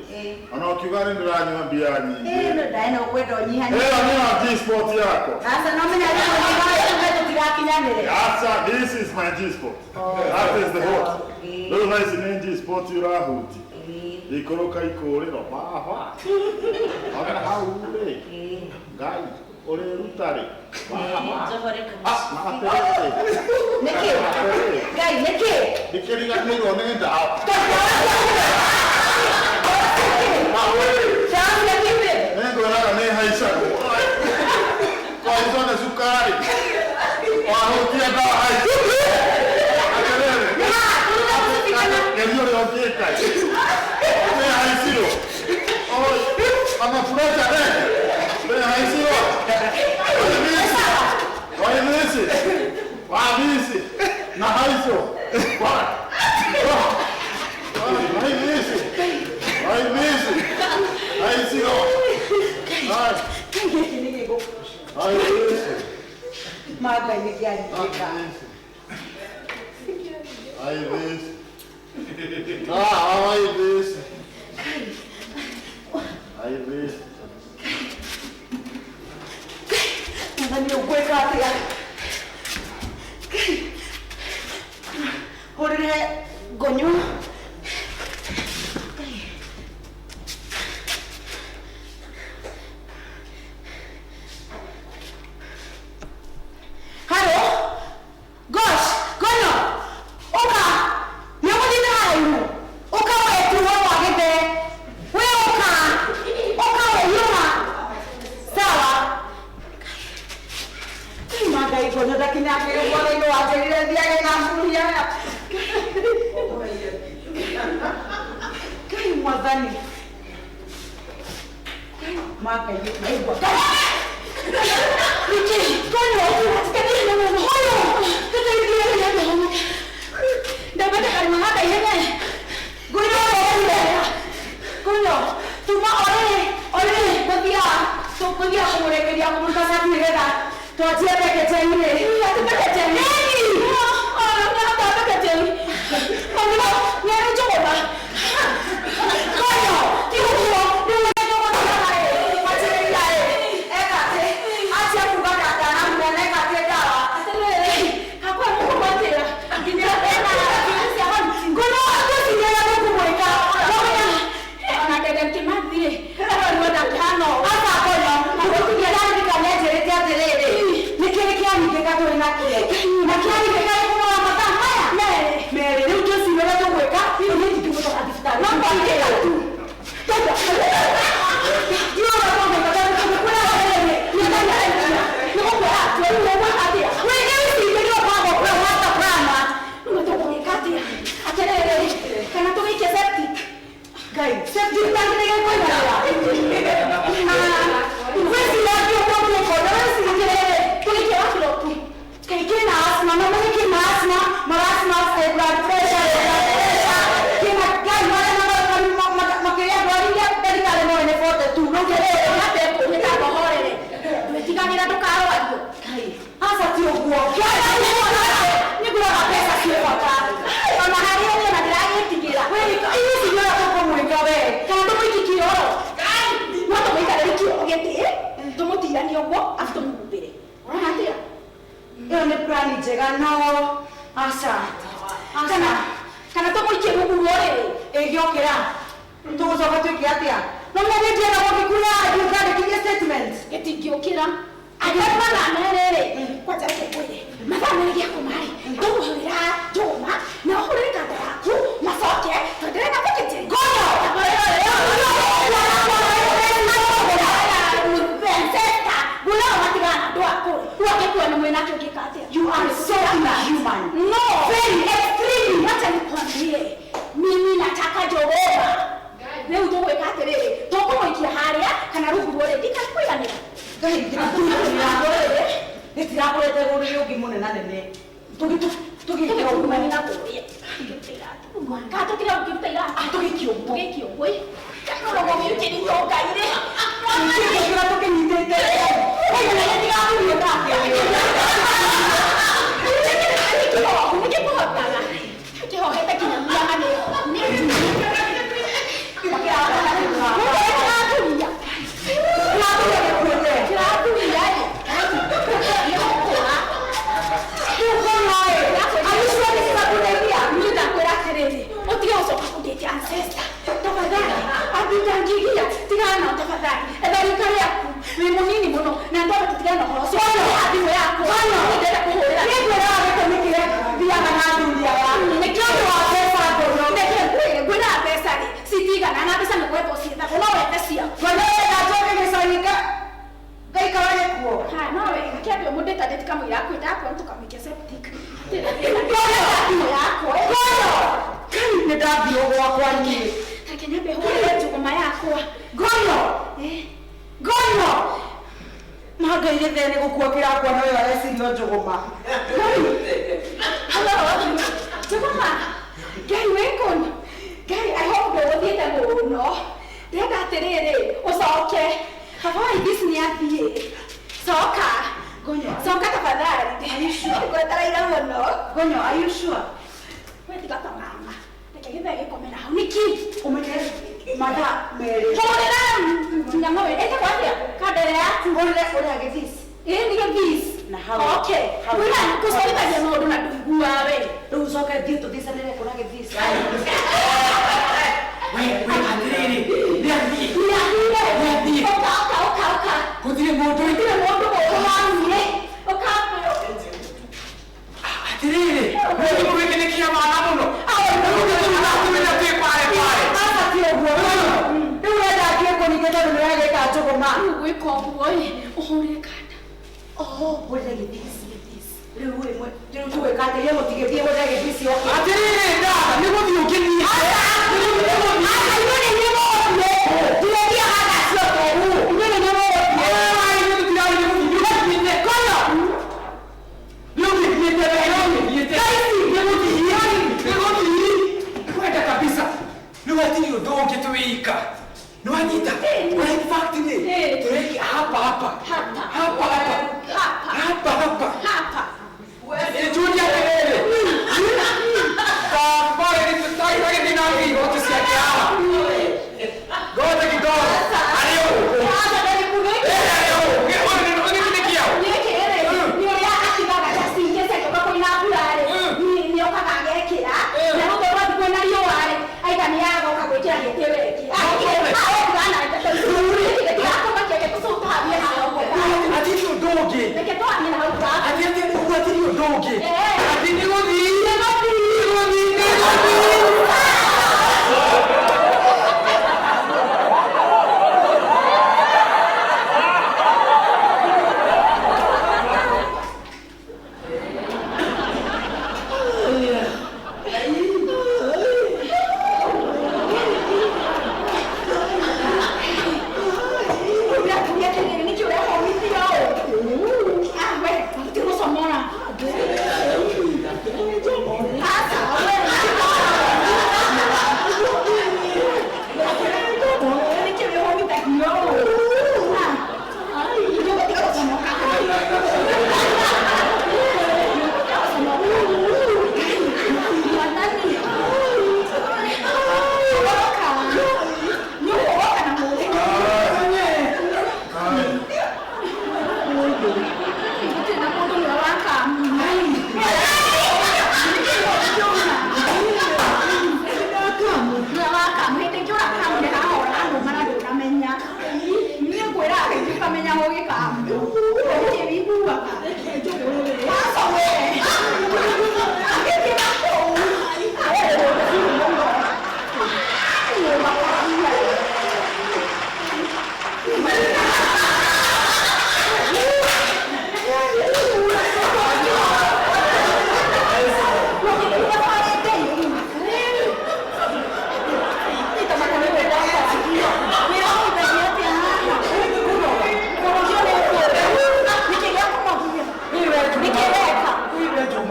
Ona ũkiuga nĩ ndĩranyua mbia nyingĩ. Ĩĩ no ndaĩ na ũkwenda ũnyihanyihie. Ĩyo nĩyo G-spot yakwa. Aca no menya rĩu tũtigakinyanĩre. Aca, this is my G-spot. That is the hot. Rĩu thaa ici nĩ G-spot ũrahutia. Ikũrũka ikũrĩro baba. Ona hau rĩ. Ngai ũrĩruta rĩ. Njohore Atĩrĩrĩ. Nĩkĩ? Ngai nĩkĩ? Ndĩkĩriganĩirwo nĩ ndawa. Nĩngwĩraga nĩ haicagwo. Kwahaicwo nĩ cukari. Wahutia ndawa haica. Atĩrĩrĩ. Geria ũrĩa ũngĩka. Nĩ haicirwo. Ama pressure reke. Nĩ haicirwo. Waimisi. Wamisi. Na haicwo. Waimisi. Waimisi. Haicirwo. Haicirwo. Magai nĩ kĩanyitĩka. Haicirwo. Ah, haicirwo. Haicirwo. Mwathani ũgwĩka atĩa? Hũrĩre ngonyo. Haro? Gosh, gonyo. Ũka. Nĩ ũgũthiĩte haraihu. Ũka we tuo wa gĩthe. We ũka. Ũka we yuma. Sawa. Magai gonyo ndakinyakĩire mwana-inĩ wanjĩrire thiage ngacuria. Ngai mwathani. Magai naigua. Nĩkĩ? Gonyo. Gonyo. Ndambata karima gaka ihenya. Gonyo. Gonyo. Tuma orĩ orĩ gũthiaga tũkũthiaga kũmũrekeria kũmũruta cati nĩgetha twanjie mbekete-inĩ. Ati mbekete-inĩ? Ata mbekete-inĩ. Nĩ njũgũma. Gonyo, ti ũguo, rĩu ũrĩa tũgũthiaga ĩ, wanjĩrĩria ĩ, eka atĩ, anjie kuga ndanamuna na eka atĩ ndawa. Atĩrĩrĩ, hakwa mũkũgwatĩra. Nginya ena Gonyo, ngwĩciria ũrĩa tũkũmwĩka. Ona Dedan Kimathi rĩ, arorwo ndakĩhana ũũ. Aca Gonyo, ngwĩciria ndaririkanĩa anjĩrĩte atĩrĩrĩ, nĩ kĩrĩ kĩanyitĩka tũrĩ nakĩo. Na kĩanyitĩka gĩkũnoga mathaa maya? Merĩ. Rĩu ngwĩciria ũrĩa tũgwĩka, niĩ ndingĩmũtwara thibitarĩ. No kwambĩra tu. Kana tũgĩikie septic. Ngai, septic tank nĩ gĩkũiganĩra. Ngwĩciria ũguo tũkona, wĩcirie Tũgĩikie wakiroku. Kĩ kĩna asthma, no menye kĩna asthma, marasmus, high blood pressure, blood pressure, kĩna Ngai marĩa makĩria ndwari iria ndagĩtarĩ moĩ nĩ 42. Rĩu Atĩrĩrĩ, nyambe ngũnyita ngohorere. Ndwĩtigagĩra ndũkarwario. Aca ti ũguo. Ĩyo nĩ plan njega no aca. Kana kana tũmũikie rungu rwa ũrĩrĩ. Ĩngĩokĩra tũgũcoka twĩke atĩa? No mũthĩ ndienda gũgĩkura ngandĩkithie statement. Gĩtingĩũkĩra. Angĩkorwo mathaa merĩ rĩ, kwanja reke ngwĩre, mathaa merĩ gĩakoma rĩ, tũgũhũrĩra njũgũma na ũhũrĩre kanda yaku macoke twendelee na kũkĩnjĩria. You are so inhuman. No. Very extremely. Wacha nikwambie, mimi nataka Jehova. Rĩu tũgwĩka atĩrĩrĩ, tũkũmũikia harĩa kana rungu rwa ũrĩrĩ, ndikakũiganĩra. Ngai gĩtirakũrete ũrĩrĩ ũngĩ mũnenanene. Tũgĩkĩra ũguo. Tũgĩkumania kũrĩa. Ka tũkĩra ũkĩruta iratũ. Tũgĩikia ũguo. Tũgĩikia ũguo. Kanorogwo gĩkĩrĩtwo Ngai rĩ. Tũgĩkĩra tũkĩnyitĩte. Ngai na gĩtigathurie atĩa. Nĩkĩkũhotaga. Kĩhohete nginya mĩama nĩyo. Kĩrathuria. Kĩrathuria gĩkuĩte. Kĩrathuria ĩ. Nĩgũkũra. Rĩu ngona ĩ. Are you sure this is a good idea? Niĩ ndakwĩra atĩrĩrĩ, ũtige gũcoka kũndĩtia ancestor. Tafadhali, ambindangigia, tigana nao tafadhali. Etha rika rĩaku, wĩ mũnini mũno, na ndobe tũtigane na ũhoro ũcio. Oya thimũ yaku. Niĩ ndĩrenda kũhũrĩra. Nĩ ngwĩraga gĩtũmi kĩrĩa thiaga na athuri aya. Nĩ ũndũ wa mbeca ngũrũ. Reke ngwĩre, ngwĩraga mbeca rĩ, citigana na mbeca nĩ gwetha ũciethagwo, no wethe ciaku. Wena njoke gĩcagi ngaikara gĩkuo. Ha, no wega, kĩambe ũmũndĩta ndĩti kamũira akwĩte akwa nĩtũkamũikia septic. Thimũ yakwa. Ngono! Kai nĩ ndathiĩ gwakwa niĩ. Reke nyambe hũrĩre njũgũma yakwa. Ngono! Ngono! Ngai gĩthee nĩ gũkua kĩrakua na ũyũ areciria o njũgũma. Hello, njũgũma. Ngai wĩ kũndũ. Ngai, I hope ndũgũthiĩte mũno. Ndĩrenda atĩrĩrĩ, ũcoke. Baba this nĩ athiĩ. Coka. Gonyo. Coka tafadhali. Ngwetereire mũno. Gonyo, are you sure? We tiga ta mama. Reke gĩthee gĩkomera hau. Nĩkĩ? Ũmenye mathaa merĩ. Hũrĩra nyamũ ĩyo. Ĩtagwo atĩa? Kandere yaku. Hũrĩre ũrĩa gĩthis. Ĩĩ nĩ gĩthis. Na hau. Okay. Hau. Kwĩra kũcorithagia maũndũ na ndũiguaga we. Rĩu ũcoke thiĩ tũthicanĩre kũna gĩthis. We atĩrĩrĩ, nĩ athiĩ. Nĩ athiĩ. Ũka, ũka, ũka, ũka. Gũtirĩ mũndũ. Gũtirĩ mũndũ gũkũ wathiĩ. Ũka. Atĩrĩrĩ, gĩkĩmũ gĩkĩ nĩ kĩa maana mũno. Rĩu twĩ pare pare. Aca ti ũguo. Rĩu ũrenda thiĩ kũningĩ tondũ nĩ ũragĩka njũgũma. Rĩu gwĩka ũguo ĩ, ũhũrĩre kanda. Oho, hũrĩre gĩthis. Rĩu ĩmwe, rĩu tũgwĩka atĩa? Inyuĩ mũtigĩthiĩ hũrĩre gĩthis oke. Atĩrĩrĩ, ndatha, nĩ gũthiĩ ũkĩthiĩte. Aca, inyuĩ nĩ inyuĩ mũgũthiĩ. Tũgũthiaga thaa ciothe. Inyuĩ nĩ inyuĩ mũgũthiĩ. Kono! Nĩ ũgĩthiĩte we, nĩ ũgĩthiĩte. Nĩ gũthiĩ, nĩ gũthiĩ. Kwenda kabisa. Rĩu hatirĩ ũndũ ũngĩ twĩka. Nĩ wanyita? Na in fact rĩ, tũreki hapa hapa. Hapa. Hapa hapa. Hapa. Hapa hapa. Hapa. Julia atĩrĩrĩ. Tambare nĩ tũtagĩthiĩ na igooti ciake haha. Ngoja kidogo. Arĩ ũguo. Aca ndĩrĩkuge. Eh, arĩ ũguo. Ũyũ nĩ kĩao. Gĩkĩ rĩ, nĩ ũrĩa atigaga ta cinje ciagĩũka kwĩna mbura rĩ, nĩ okaga agekĩra, na gũkorwo athiĩ kwĩna riũa rĩ, aitha nĩ agoka gwĩkĩra gĩkĩ weki. Tigana na ndeto ici. Gĩkĩ gĩtigakũmakia gĩtũcũtũhamie haha ũguo. Hatirĩ ũndũ ũngĩ. Reke tũhamie na hau tũrathi. Atĩ atĩ ũguo hatirĩ ũndũ ũngĩ. Atĩ nĩ gũthiĩ. Nĩ gũthiĩ. Nĩ gũthiĩ, nĩ gũthiĩ. Ũrakuria atĩrĩrĩ, nĩkĩ ũrehomithia ũũ? Ah, we, gũtirĩ gũcomora. Aca, we,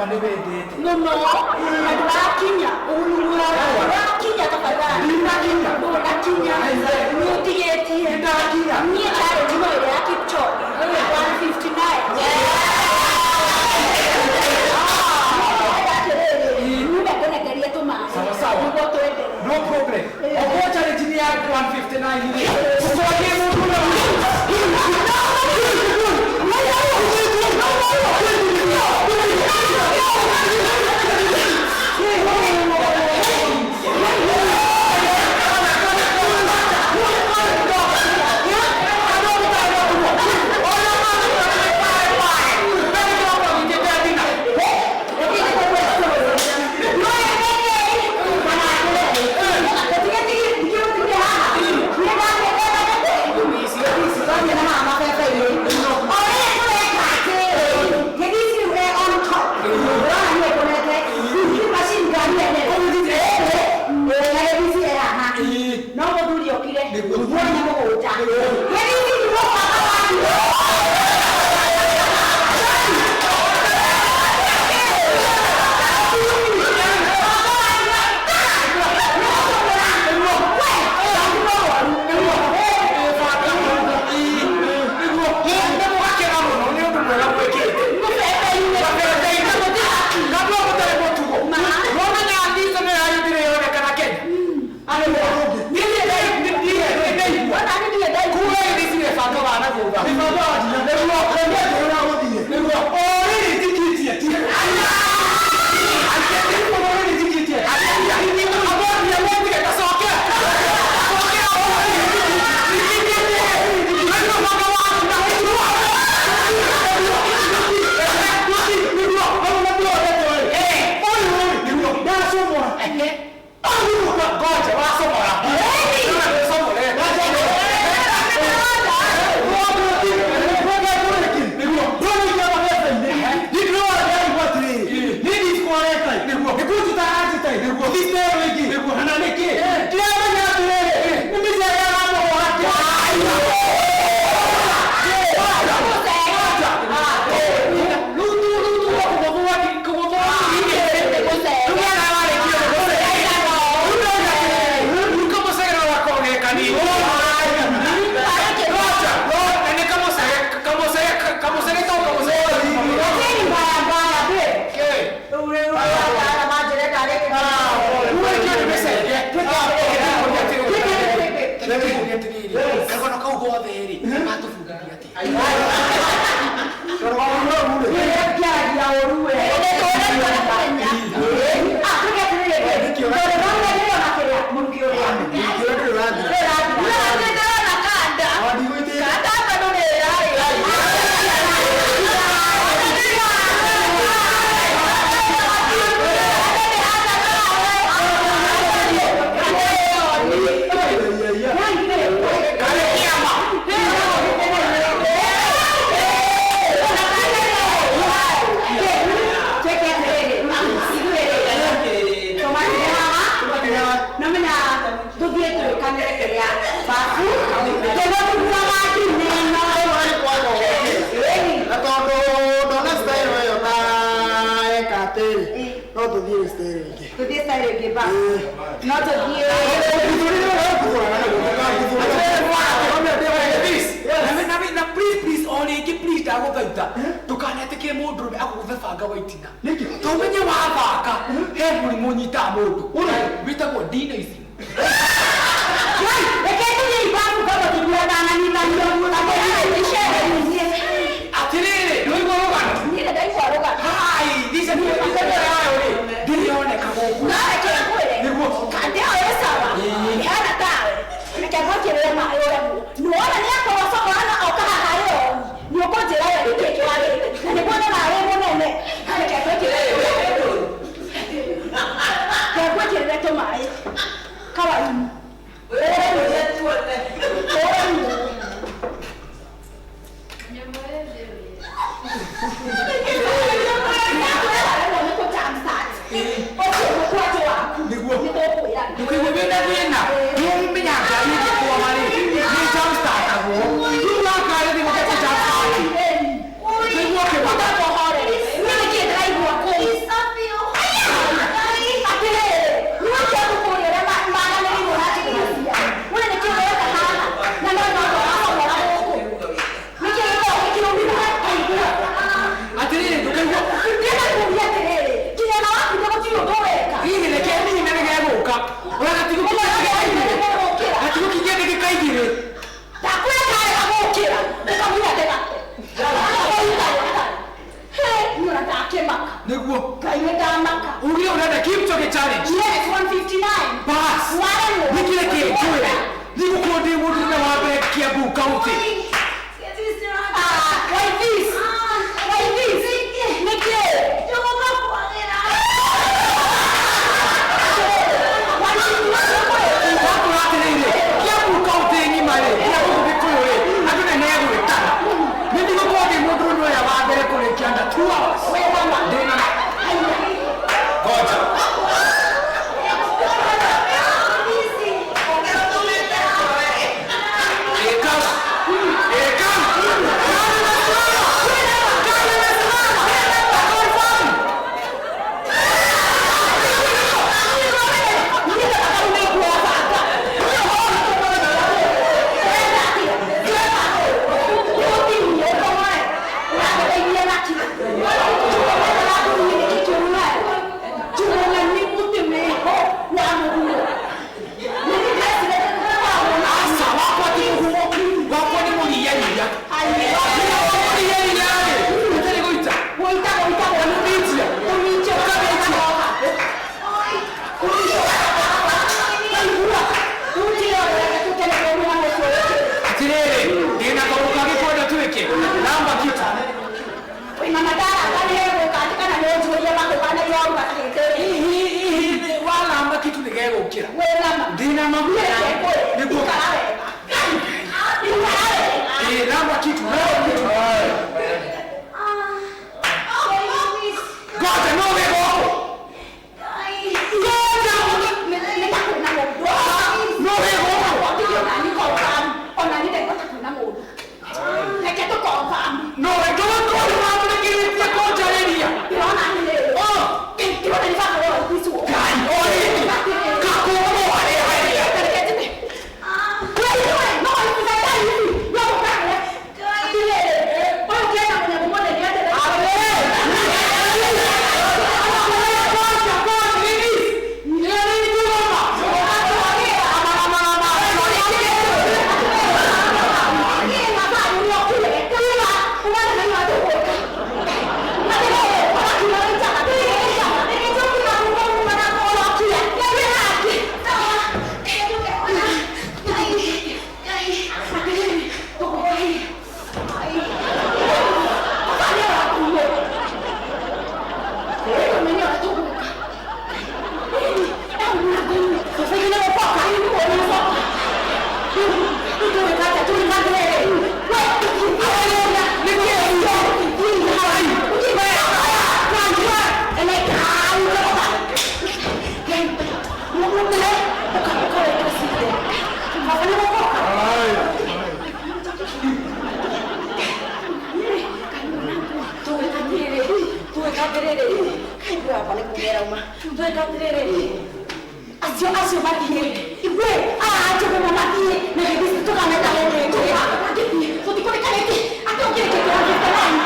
Ma nĩ wendete. Mũno. Na ndũrakinya. Ndũrakinya tafadhali. Ndinakinya. Ndũnakinya. Nĩ ũtigĩtie. Ndinakinya. Niĩ challenge no ĩrĩa ya Kipchoge. 159. Sawa sawa. No problem. Okorwo challenge nĩ ya 159 rĩ, tũcokie mũndũ na Nĩguo. Ngai nĩ ndamaka. Ugire ũrenda Kipchoge challenge. Yes, 159. Bas. Waremwo. Nĩkĩrĩ kĩnjũĩ. Nĩgũkorwo ndĩ mũndũrũme wa mbere Kiambu County. Ah, why this? Why this? Nĩkĩ? Wakora atĩrĩrĩ, Kiambu County ng'ima rĩ, nginya gũkũ Gĩkũyũ rĩ, andũ nĩ megwĩtana. Nĩ ndigũkorwo ndĩ mũndũrũme ũrĩa wa mbere kũrĩkia under 2 hours. Ndĩna Ngoja. Eka. Eka. Gari imesimama. Gari imesimama. Confirm. Asa wakwa ti mũhumo. Wakwa nĩ mũriaria. Mũriaria rĩ, ũtarĩ gũita. Ũkamĩitia. Ũkamĩitia. Atĩrĩrĩ, ndĩna kaũndũ kangĩ kwenda twĩke. Namba kitu. Hihi walamba kitu nĩgegũkĩra. Ndĩna maguta. Nĩguo. Ĩĩ, namba kitu, namba kitu. Ngoja, no wĩ gũkũ. Ngoja. No wĩ gũkũ. No wĩ ndũgũkorwo wamũrĩkĩrĩtie kũnjarĩria. Ngai, o rĩngĩ. Kakũũrwo harĩa harĩa. Acio mathiĩ igwe njũgũma mathiĩ na gĩthiĩ tũkameta hĩndĩ ĩngĩ tũtikũrĩka rĩngĩ atĩ ũngĩrĩkĩte 159.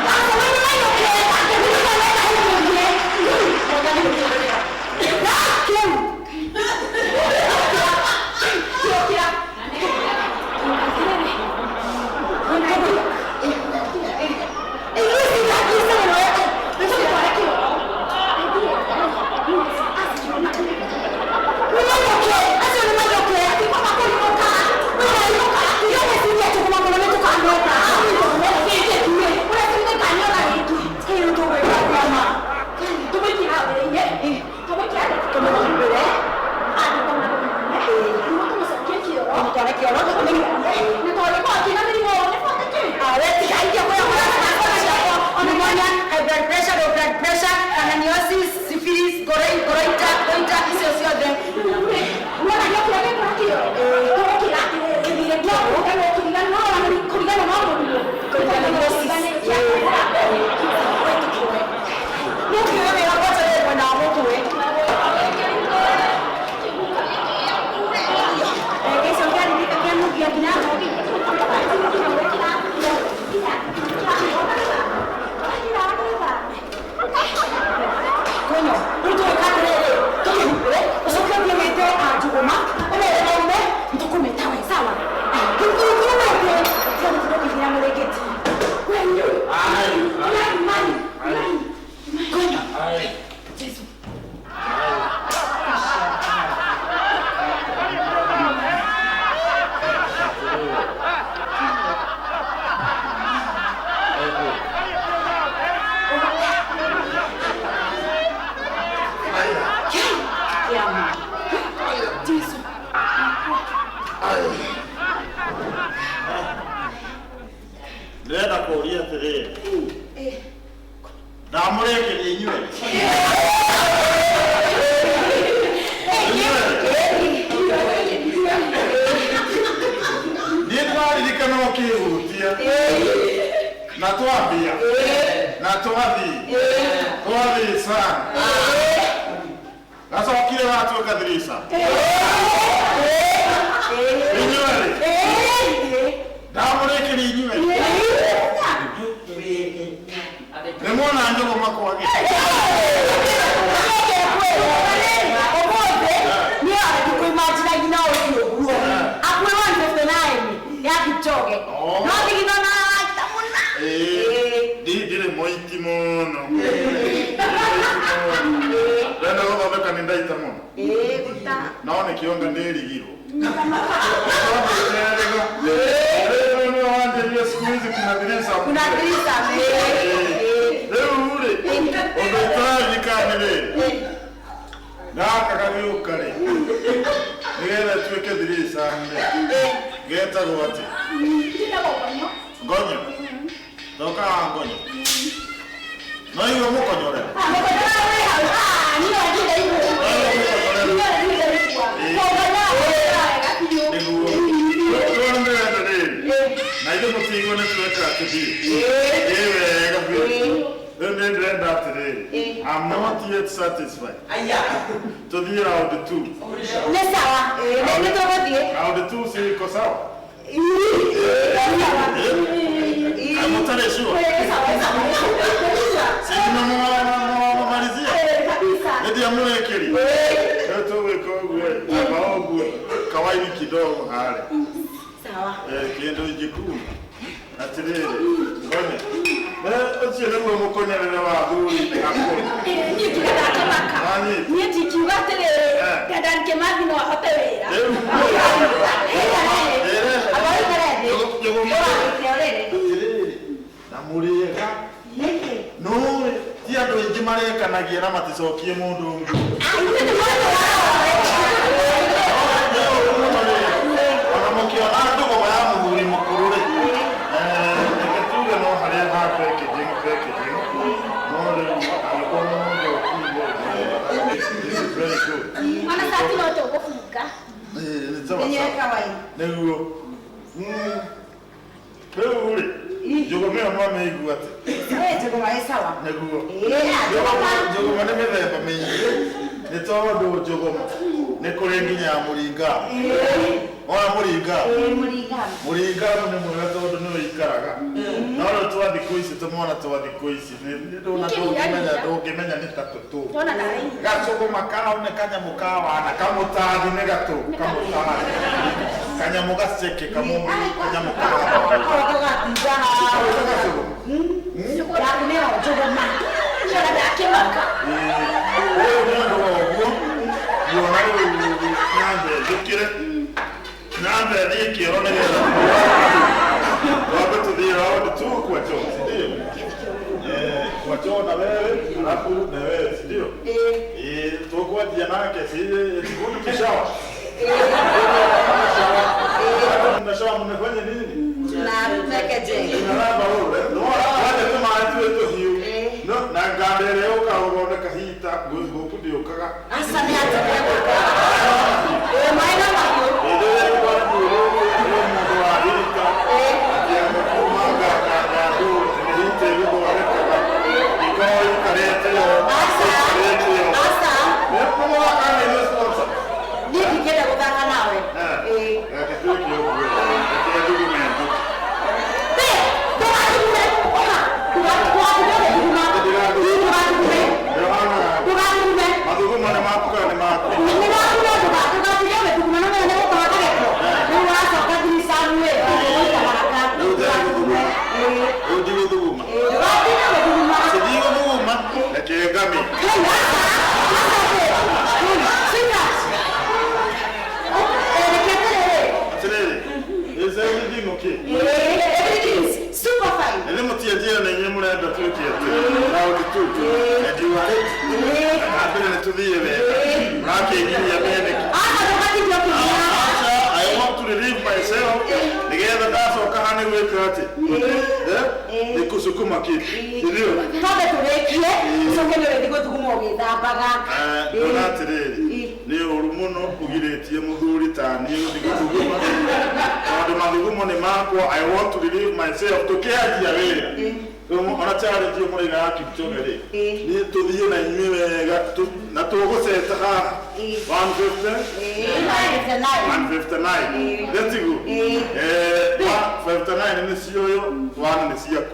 Ndamũrekeria inyuĩ. Niĩ ndĩraririkana ũkĩhutia na twambia na twathiĩ twathiĩ sana gacokire gatuĩka thirisa inyuerĩ ndamũrĩkĩria inyuerĩ nĩ mwona njũgũma kwagĩ. Ndirĩ mũiti mũno ndenda gũthondeka nĩ ndaita mũno no nĩkĩo nga ndĩrigirwo. Rĩu siku hizi kuna thirisa. Kuna thirisa. Rĩu rĩ ũndũ ũtararirikana nĩ rĩrĩ gaka gagĩũka rĩ nĩgetha ĩtuĩke thirisa rĩ getagwo atĩa? Ngonyo. Toka ngonyo. No iwe mũkonyore. Nĩguo. Ndĩrenda rĩrĩ na ithuĩ mũtigwo nĩ tweka atĩ biũ. Ĩ wega biũ. Rĩu nĩ ndĩrenda atĩrĩrĩ I'm not yet satisfied. Tũthiĩ round 2. Nĩ sawa. Nĩ tũgũthiĩ. Round 2 si iko sawa? Mũtarĩ sure? Si mnamalizia? Nĩ ndiamũrĩkĩria. Rĩu tũgwĩka ũguo amba ũguo kawaini kidogo harĩa. Sawa. Kĩndũ ingĩkuuma atĩrĩrĩ ngonya ũcio nĩguo mũkonyerere wa athuri akũrũ. Niĩ ngiuga ndakĩmaka. Niĩ ndingiuga atĩrĩrĩ Dedan Kimathi no ahote wĩra. Atĩrĩrĩ na mũrĩega no ti andũ aingĩ marekanagia na maticokie mũndũ ũngĩ. Ona mũkĩona ndũgũma ya mũthuri mũkũrũ rĩ reke tuge no harĩa ha packaging packaging no rĩu angĩkorwo nĩ mũndũ ũkiuga this is very good. Ona cati no tũgũbunga. Nĩ sawa sawa. Nĩguo. Rĩu rĩ njũgũma ĩyo mwamĩigua atĩ? Njũgũma ĩ sawa. Nĩguo. Njũgũma nĩ mĩthemba mĩingĩ nĩ tondũ njũgũma nĩ kũrĩ nginya ya mũringamu. Wona mũringamu? Mũringamu nĩ mwega tondũ nĩ ũikaraga. No rĩu twa thikũ ici tũmwana twa thikũ ici ndũngĩmenya nĩ ta tũtũ. Gacũgũma kau nĩ kanyamũ ka wana kamũtathi nĩ gatũ kamũtathi. Kanyamũ gaceke kanyamũ ka wana. Niona ndakĩmaka. Rĩu nĩ ũndũ wa ũguo nguona rĩu nyambe njũkĩre nyambe thiĩ kĩoro nĩgetha twambe tũthiĩ round 2 kwa choo, si ndio? Kwa choo na wewe alafu na wewe, si ndio? Tũkwanjia nake si good to shower. Mnashawa mnafanya nini? Tunaramba ule. No, wale tũmaĩ tuĩ tũhiũ. No, na nganda ĩrĩa yũkaga ũthondeka hita gũkũ ndĩũkaga. Aca nĩ atĩ maĩ no mahiũ. Hĩndĩ ĩrĩa kwĩ mũndũ wa hita akĩamba kuma nganda hita ĩgũthondekaga ĩkorwo ĩikarĩte yo. Ĩikarĩte yo. Aca. Nĩ nĩ sponsor. Niĩ ndingĩenda gũthaka nawe. Reke twĩke ũguo. Reke ndugume njũkĩ. Mathuguma nĩ maku kana nĩ maku? Rĩu ndigũthuguma. Ndigũthuguma. Reke ngame. Atĩrĩrĩ, is everything okay? Everything is super fine. Nĩ mũtianjĩra na inyuĩ mũrenda twĩke atĩ round 2 and you are ready. Mbere nĩ tũthiĩ wega. Mũrakĩnginyia meneki. Aca, I want to relieve myself nĩgetha ndacoka haha nĩ gwĩka atĩ nĩ kũcukuma kĩndũ. Si ndio? Twambe tũrĩkie Ucoke nĩ ũrĩthiĩ gũthuguma ũgĩthambaga. Ndona atĩrĩrĩ, nĩ ũru mũno ũgirĩtie mũthuri ta niĩ gũthiĩ gũthuguma, tondũ mathugumo nĩ makwa. I want to relieve myself. Tũkĩanjia wĩra rĩu, ona challenge ĩyo mũraiga ya Kipchoge rĩ, niĩ tũthiĩ na inyuĩ wega, na tũgũceta haha 150 159 letiguo. 159 nĩ cioyo, 1 nĩ ciaku.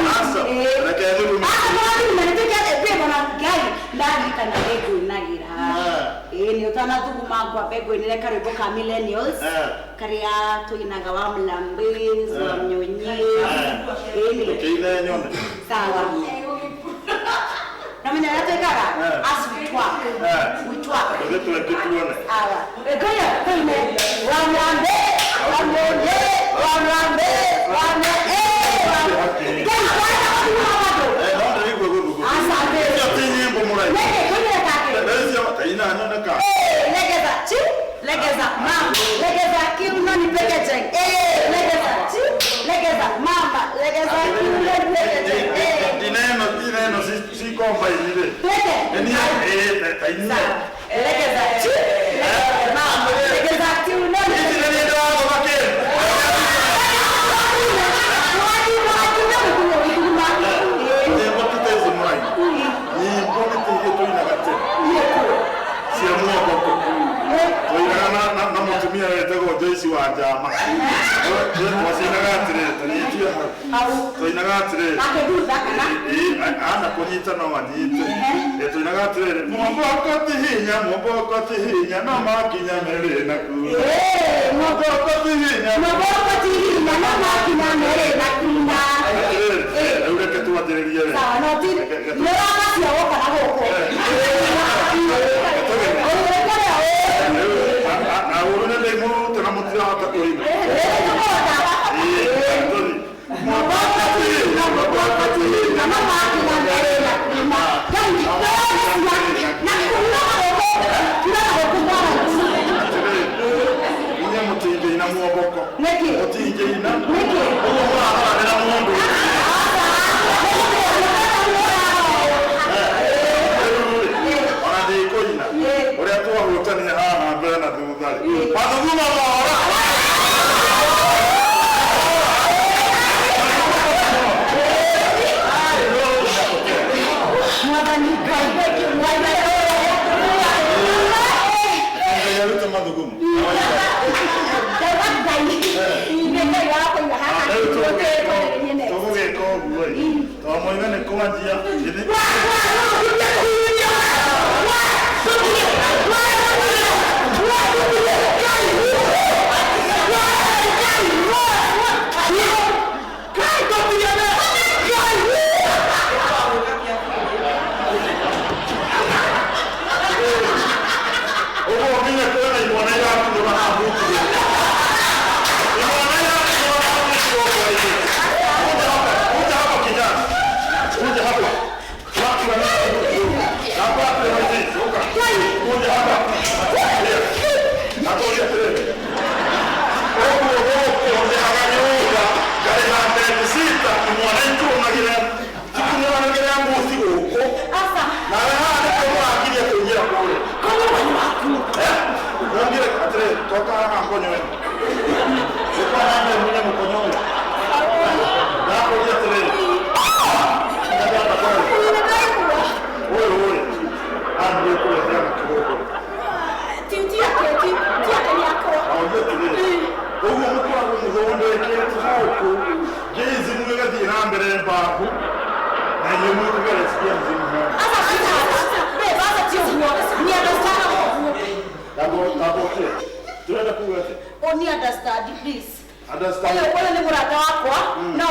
Aca, reke thugume. Ndarikana ngwinagĩra, ĩĩ, nĩ ũtanathuguma ngwambe ngwinĩre karwĩmbo ka millennials karĩa tũinaga wa mlambis wa mnyonyi, ĩĩ nĩ. Ũkĩine nyone. Sawa, namenya ũrĩa twĩkaga as we twerk, we twerk. Tũthiĩ tweke tuone. Sawa, ngoja tuine wa mlambe wa mnyonyi wa mlambe wa mnyonyi. Ngai kwanza kuthuguma bado. No ndĩraigua gũthuguma. Asante. Icio ti nyĩmbo mũraigua. Leke tuine kake. Icio taina nyone ka. Legeza chi, legeza mama, legeza kiuno nipeke cheng. Legeza chi, legeza mama, legeza kiuno nipeke cheng. Dineno dineno si kombainire. Leke. Eni taina. Sawa. Legeza chi, legeza mama, legeza kiuno Ici nipeke. nĩ niĩ ndĩrathoma kĩndũ. Wadi wadi na mkuu Nyĩmbo ti ta ici mũraina. Nyĩmbo nĩ ta iria tũinaga tene cia mwogoko. Tũinaga na mũtumia wetagwo Joyce wa Njama. Twacinaga atĩrĩrĩ, tũnyitie hau. Tũinaga atĩrĩrĩ. Akĩthutha kana? Ĩĩ, ana kũnyita no anyite. Tũinaga atĩrĩrĩ, mwomboko ti hinya, mwomboko ti hinya, no makinya merĩ na kuna. Mwomboko ti hinya. Maboko tihinya no makinya merĩ na kuna. Atĩrĩrĩ, rĩu reke twanjĩrĩrie wega. Sawa, no ti nĩ wakacia woka na gũkũ. Na ũru nĩ ndĩmũrute na mũtirahota kũina. Ĩĩ, tũthiĩ. Maboko tihinya, maboko tihinya, no makinya merĩ na kuna. Na kuna gũkũ, kuna gũkũ mwana. Atĩrĩrĩ, inyuĩ mũtingĩina mwomboko. Nĩkĩ? Mũtingĩina. Nĩkĩ? Ũguo mũratharanĩra mũndũ. Rĩu-rĩ, ona ndikũina. Ũrĩa twahutania haha mbere na thutha rĩ, mathuguma mora. Mwathani Ngai, Mwathani. Ngai arute mathugumo. Rĩu tũgũgĩka ũguo ĩ, tondũ moiga nĩ kwanjia githĩ. Ũguo ũmenye kwĩna imwana irakinyũra haha huti. Imwana irakinyũra haha huti gũkũ-inĩ. Kuja hapa, kuja hapa kijana. Kuja hapa. Watu wa hapa hapa hivi, toka. Kuja hapa. Nakuja tena. Ũguo gũkũ ndĩhaga nyũmba, ngarĩha mbeca sita, imwana ikurũmagĩra, cikurũmagĩra mbuti gũkũ. Nawe haha nĩkĩo mũragiria kũingĩra kũrĩa. Wongere atĩrĩrĩ, toka haha ngonyoe. Ũka haha mwene mũkonyoe. Ndakũria atĩrĩrĩ. Ndakũria kũrĩa. Ũyũ ũyũ. Ambie kũrehera na kĩgũgũrũ. Aũria atĩrĩrĩ. Ũguo mũkoragwo mũthondekete gũkũ. Ngĩzimu ĩgathiĩ na mbere mbabu. Na inyuĩ mũkũgereciria mzimu haha. Ndagũkĩ. Tũrenda kuga atĩa? Oni understand, please. Understand. Ũyũ ũyũ nĩ mũrata wakwa, no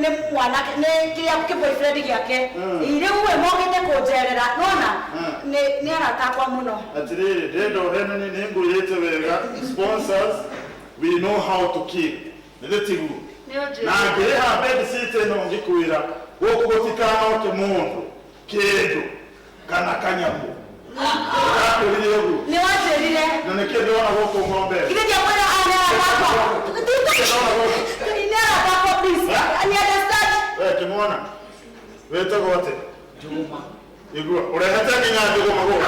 nĩ mwanake, nĩ kĩrĩa kĩ boyfriend gĩake. Rĩu we mokĩte kũnjerera nona nĩ arata akwa mũno. Atĩrĩrĩ, ndĩrenda ũhenanie, nĩ ngwĩrĩte wega, sponsors, we know how to kill, nĩ tiguo? Na ngĩrĩha bed seat ĩno ngĩkwĩra gũkũ gũtikanoke mũndũ kĩndũ kana kanyamũ. Ndakwĩrire ũguo. Nĩ wanjĩrire. Na nĩkĩ ndĩrona gũkũ ng'ombe? Ithe ndiakwĩra aya nĩ arata akwa. Nĩ arata akwa, please. Ni understand. We kĩmwana. Wĩtagwo atĩa? Njũgũma. Igua, ũrehete nginya njũgũma gũkũ.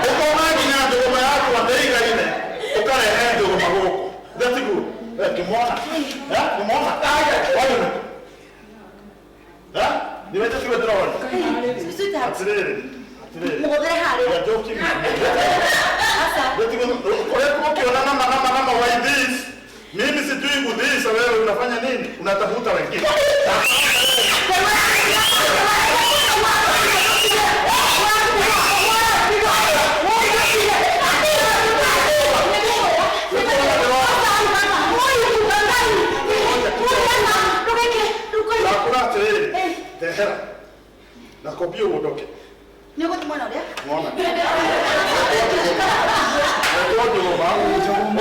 Ũkona nginya njũgũma yakwa ndĩigaine, ũkarehe njũgũma gũkũ. Gatiguo. Kimwona? Kimwona? Wayuni. Niwete tiwe ndĩrona. Sweetheart. Atĩrĩrĩ. Atĩrĩrĩ. Mũgũthĩre harĩa. You are joking me. Asa. Ũkoretwo ũkĩona nama nama nama why this? Mimi sijui kudhisa, wewe unafanya nini? Unatafuta wengine. Ndakũra atĩrĩrĩ, tehera. Nakwambia uondoke. Mwona. Retwo njũgũma.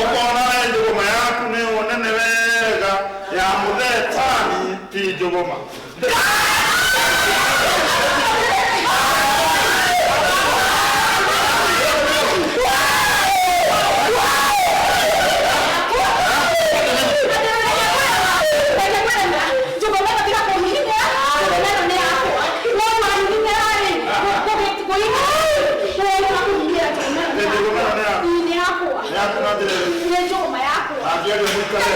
Ũkona we njũgũma yaku nĩ nene wega ya mũthetani ti njũgũma. Njũgũma ĩno nĩ yaku. Nĩ yaku na njĩra ĩrĩkũ? Angĩaria mũikare.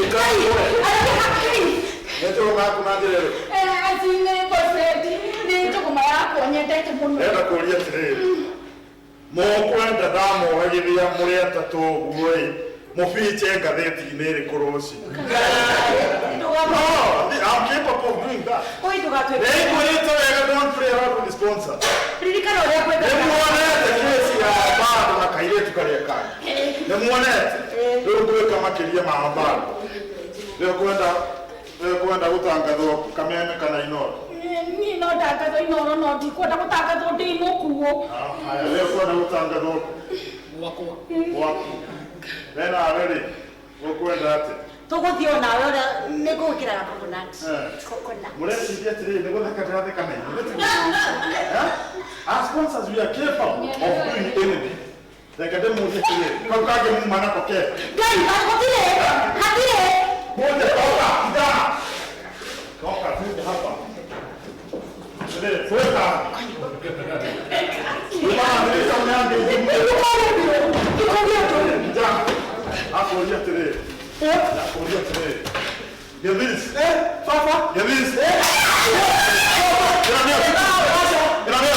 Ikara kũre. Nĩ njũgũma yaku na njĩra ĩrĩkũ? Ndĩrenda kũũria atĩrĩrĩ, mũkwenda ndamuohagithia mũrĩ atatũ ũguo-ĩ, mũbiche ngathĩti-inĩ ĩrĩkũ rũciũ? No, I'm capable of doing that. Nĩngwĩrĩte wega, don't play around with the sponsor. Ririkana ũrĩa ngwenda. Nĩmuonete kesi ya bado na kairĩtu karĩa kangĩ. Nĩmuonete? Rĩu ngwĩka makĩria ma bado. Rĩu kwenda gũtangathwo Kameme kana Inooro? Niĩ no ndangathwo Inooro no ndikwenda gũtangathwo ndĩ mũkuũ. Haya, rĩu kwenda gũtangathwo Gwakwa. gwaku. We nawe rĩ, ũkwenda atĩa? Tũgũthiĩ o nawe ũrĩa nĩngũgwĩkĩra coconut. Coconut. Mũreciria atĩrĩrĩ, nĩ gũtheka ndĩratheka na inyuĩ, tiguo? As sponsors, we are capable of doing anything. Reke ndĩmũrie atĩrĩrĩ, kau kangĩ muma nako kega. Ngai, hatirĩ, hatirĩ. Moja, toka, kijana. Toka, kuja hapa. Atĩrĩrĩ, futa. Uma, niambie ujumbe. Kijana, akũria atĩrĩrĩ. Akũria atĩrĩrĩ. Gethis. Baba. Gethis. Ĩramia Ĩramia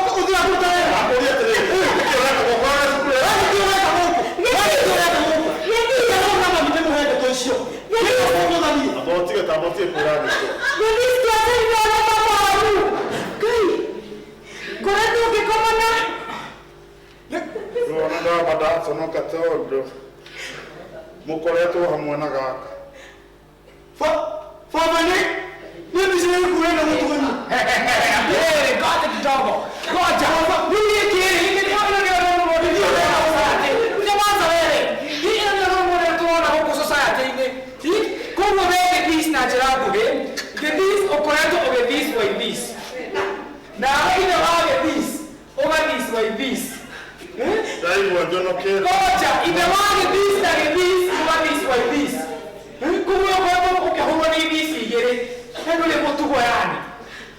Akũria atĩrĩrĩ. Nĩkĩ ũreka gũkorwo na cukuru Amba ũtige ta amba ũtige kũra gĩko. Rĩu ndamba ndaconoka tondũ mũkoretwo hamwe na gaka. Baba nĩ mbica ĩrĩkũ ũrenda gũtuonia? Atĩrĩrĩ, ngoja kidogo. Ngoja. Niĩ kĩrĩ, hiki nĩ ĩno nĩyo normal tũrona society. Nyamaza wewe. Hii ĩno nĩyo normal tũrona gũkũ society-inĩ. Koguo we Gĩthis na njĩra nguhĩ, Gĩthis ũkoretwo ũgĩthis wa ithis. Nawe ithe wa Gĩthis ũgathis wa ithis. Ndaigua njonokete. Ngoja, ithe wa Gĩthis na Gĩthis ũgathis wa ithis. Koguo ũkoretwo ũkĩhũrwo nĩ ithis igĩrĩ. Na ndũrĩ mũtugo yani.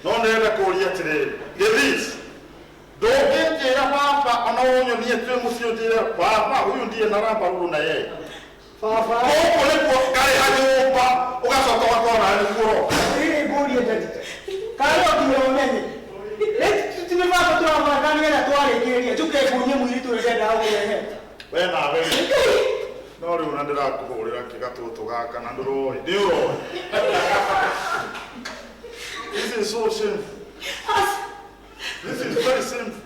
No ndĩrenda kũũria atĩrĩrĩ, Gĩthis, ndũngĩnjĩra baba ona ũnyonie twĩ mũciĩ ũnjĩre baba huyu ndiye naramba ruru na yeye. Baba. Gũkũ nĩkuo ngarĩha nyũmba ũgacoka ũgakorwo nawe nĩkuo ũroka. Rĩrĩ ngũrie ndadi. Kana no nginya ũmenye. Ti nĩ baba tũrabanga nĩgetha twarĩkĩrĩria njũke nguonie mũirĩtu ũrĩa ndĩrendaga gũkũrehe. We nawe rĩ, no rĩu na ndĩrakũhũrĩra kĩgatũtũ gaka na ndũroĩ, nĩ ũroĩ. This is so shameful. This is very shameful.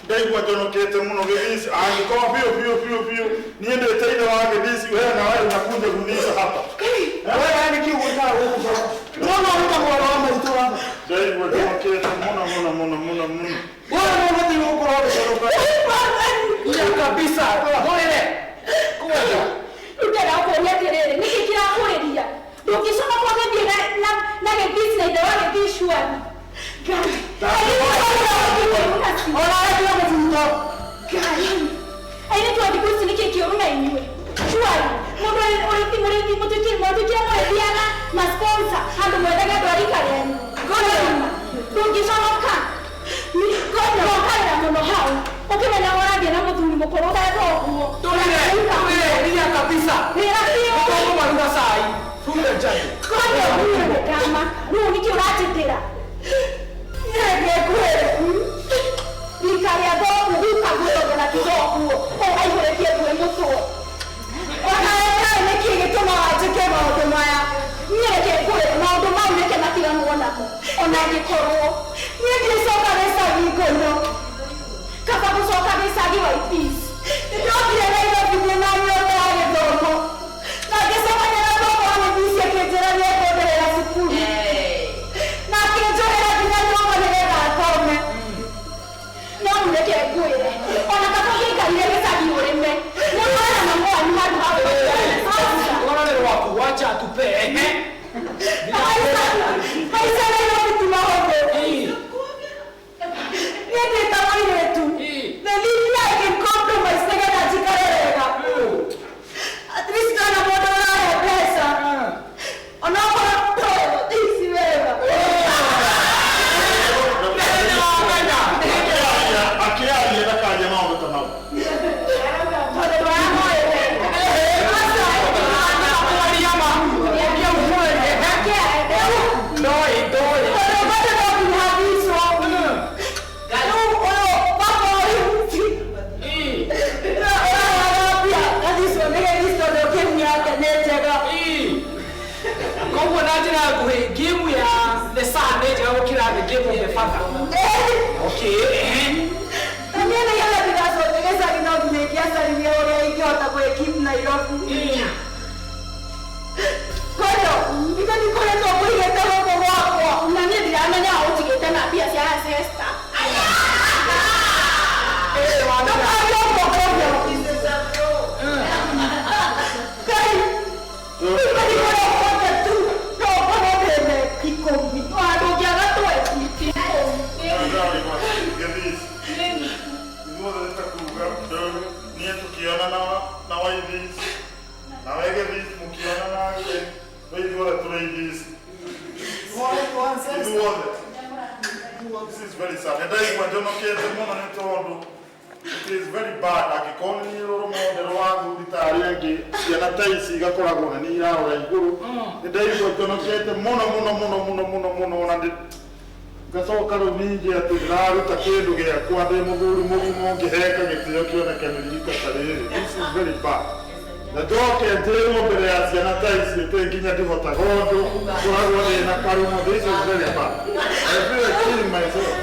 Ndaigua njonokete mũno Gĩthisi, angĩkorwo biũ biũ biũ biũ niĩ ndĩte ithe wa Gĩthisi, we nawe unakuja kunisa hapa. Wewe nĩ kĩ ũgwĩkaga gũkũ baba? Ndĩrona ũrĩ mwana wa maitũ baba. Ndaigua njonokete mũno mũno mũno mũno mũno. Wewe nĩ ũbatiĩ gũkorwo ũgĩconoka. Ya kabisa. Ngorere. Ngoja. Ndĩrenda gũkũria atĩrĩrĩ, nĩkĩ kĩrakũrĩria? Ndũngĩcoka gũthiĩ na Gĩthis na ithe wa Gĩthis surely. Ngai. Ona Masponsor handũ mwethage andũ a rika rĩanyu. Ngorima. Ndũngĩconoka. Ngokarĩra mũno hau. Ũkĩmenya ũraria na mũthuri mũkũrũ ta thoguo. Tũrĩre, tũrĩre, ria kabisa. Rĩra biũ. Tũkũ maruga cai. Funga njano. Konyo niĩ ndama. Rĩu nĩkĩ ũranjĩtĩra? Nĩngĩkwĩra. Rika rĩa thoguo guka gwĩthogora na kĩthoguo. Aihũrĩtie nguĩ mũtwe. Ona wewe nĩkĩ gĩtũmaga njĩke maũndũ maya? Niĩ reke ngwĩre maũndũ mau reke matiganwo namo. Ona angĩkorwo Niĩ ndicoka gĩcagi ngũno. Kaba gũcoka gĩcagi wa peace. Nĩndokire Nairobi ndĩna nyota ya gĩthomo. Na ngĩcemania na thoguo agĩthiĩ akĩnjĩra nĩekũndĩhĩra cukuru. Na akĩnjohera nginya nyũmba nĩgetha thome. No reke ngwĩre ona kaba ũngĩikarire gĩcagi ũrĩme. Nĩũkona na mwanyu handũ ha gũikara. Rũgano nĩ rwaku, wacha tupe. Ehe. Maica Nairobi ti mahũthũ. Niĩ ndĩ ta mũirĩtu. The little I can compromise nĩgetha njikare wega. At least ndona mũndũ ũrahe mbeca. Onokorwo to ici wega. Akĩaria ndakaria maũndũ ta mau. Tondũ ndũramoĩ wega. Kwaria ma. Ũkia ukweli. Ehe. Ndoi, ndoi. Tondũ bado no nginya thicwo. Rĩu ũyũ baba ũyũ ũrarambia athicwo nĩgethicwo tondũ kĩmu yake nĩ njega. Koguo na njĩra nguhĩ, game ya the son nĩ njega gũkĩra the game of the father. Okay. Ehe. Na niĩ nĩgetha ndigacoke gĩcagi no nginya ingĩacaririe ũrĩa ingĩhota gwĩkeep Nairobi. Koyo, ithe nĩkoretwo ngũigĩte gũkũ gwakwa. Na niĩ ndiramenya ũnjigĩte na mbia cia ancestor. Eh, wamenya. Ndũkarie ũguo Koyo. Ngai, ithe nĩkoretwo tu no ngorwo ndĩ mĩaka ikũmi. Ona ndũngĩaga 20. Gĩthiĩ. Ithuothe nĩ ta kuuga niĩ tũkĩona na Waithis na we Gĩthiĩ mũkĩona nake we ithuothe tũrĩ Ithis. Ithuothe. This is very sad. Nĩ ndaigua njonokete mũno nĩ tondũ it is very bad angĩkorwo nĩ niĩ rũrũ model wa athuri ta arĩa angĩ ciana ta ici igakoragwo na nĩ irarora igũrũ. Nĩ ndaigua njonokete mũno mũno mũno mũno mũno mũno ona ngacoka rĩu ningĩ atĩ ndĩraruta kĩndũ gĩakwa ndĩ mũthuri mũgima ũngĩheka gĩtĩo kĩoneke nĩ rika ta rĩrĩ. This is very bad. Na njoke njĩrwo mbere ya ciana ta ici atĩ nginya ndihotaga ũndũ ngoragwo ndĩ na karumo. This is very bad. I feel like killing myself.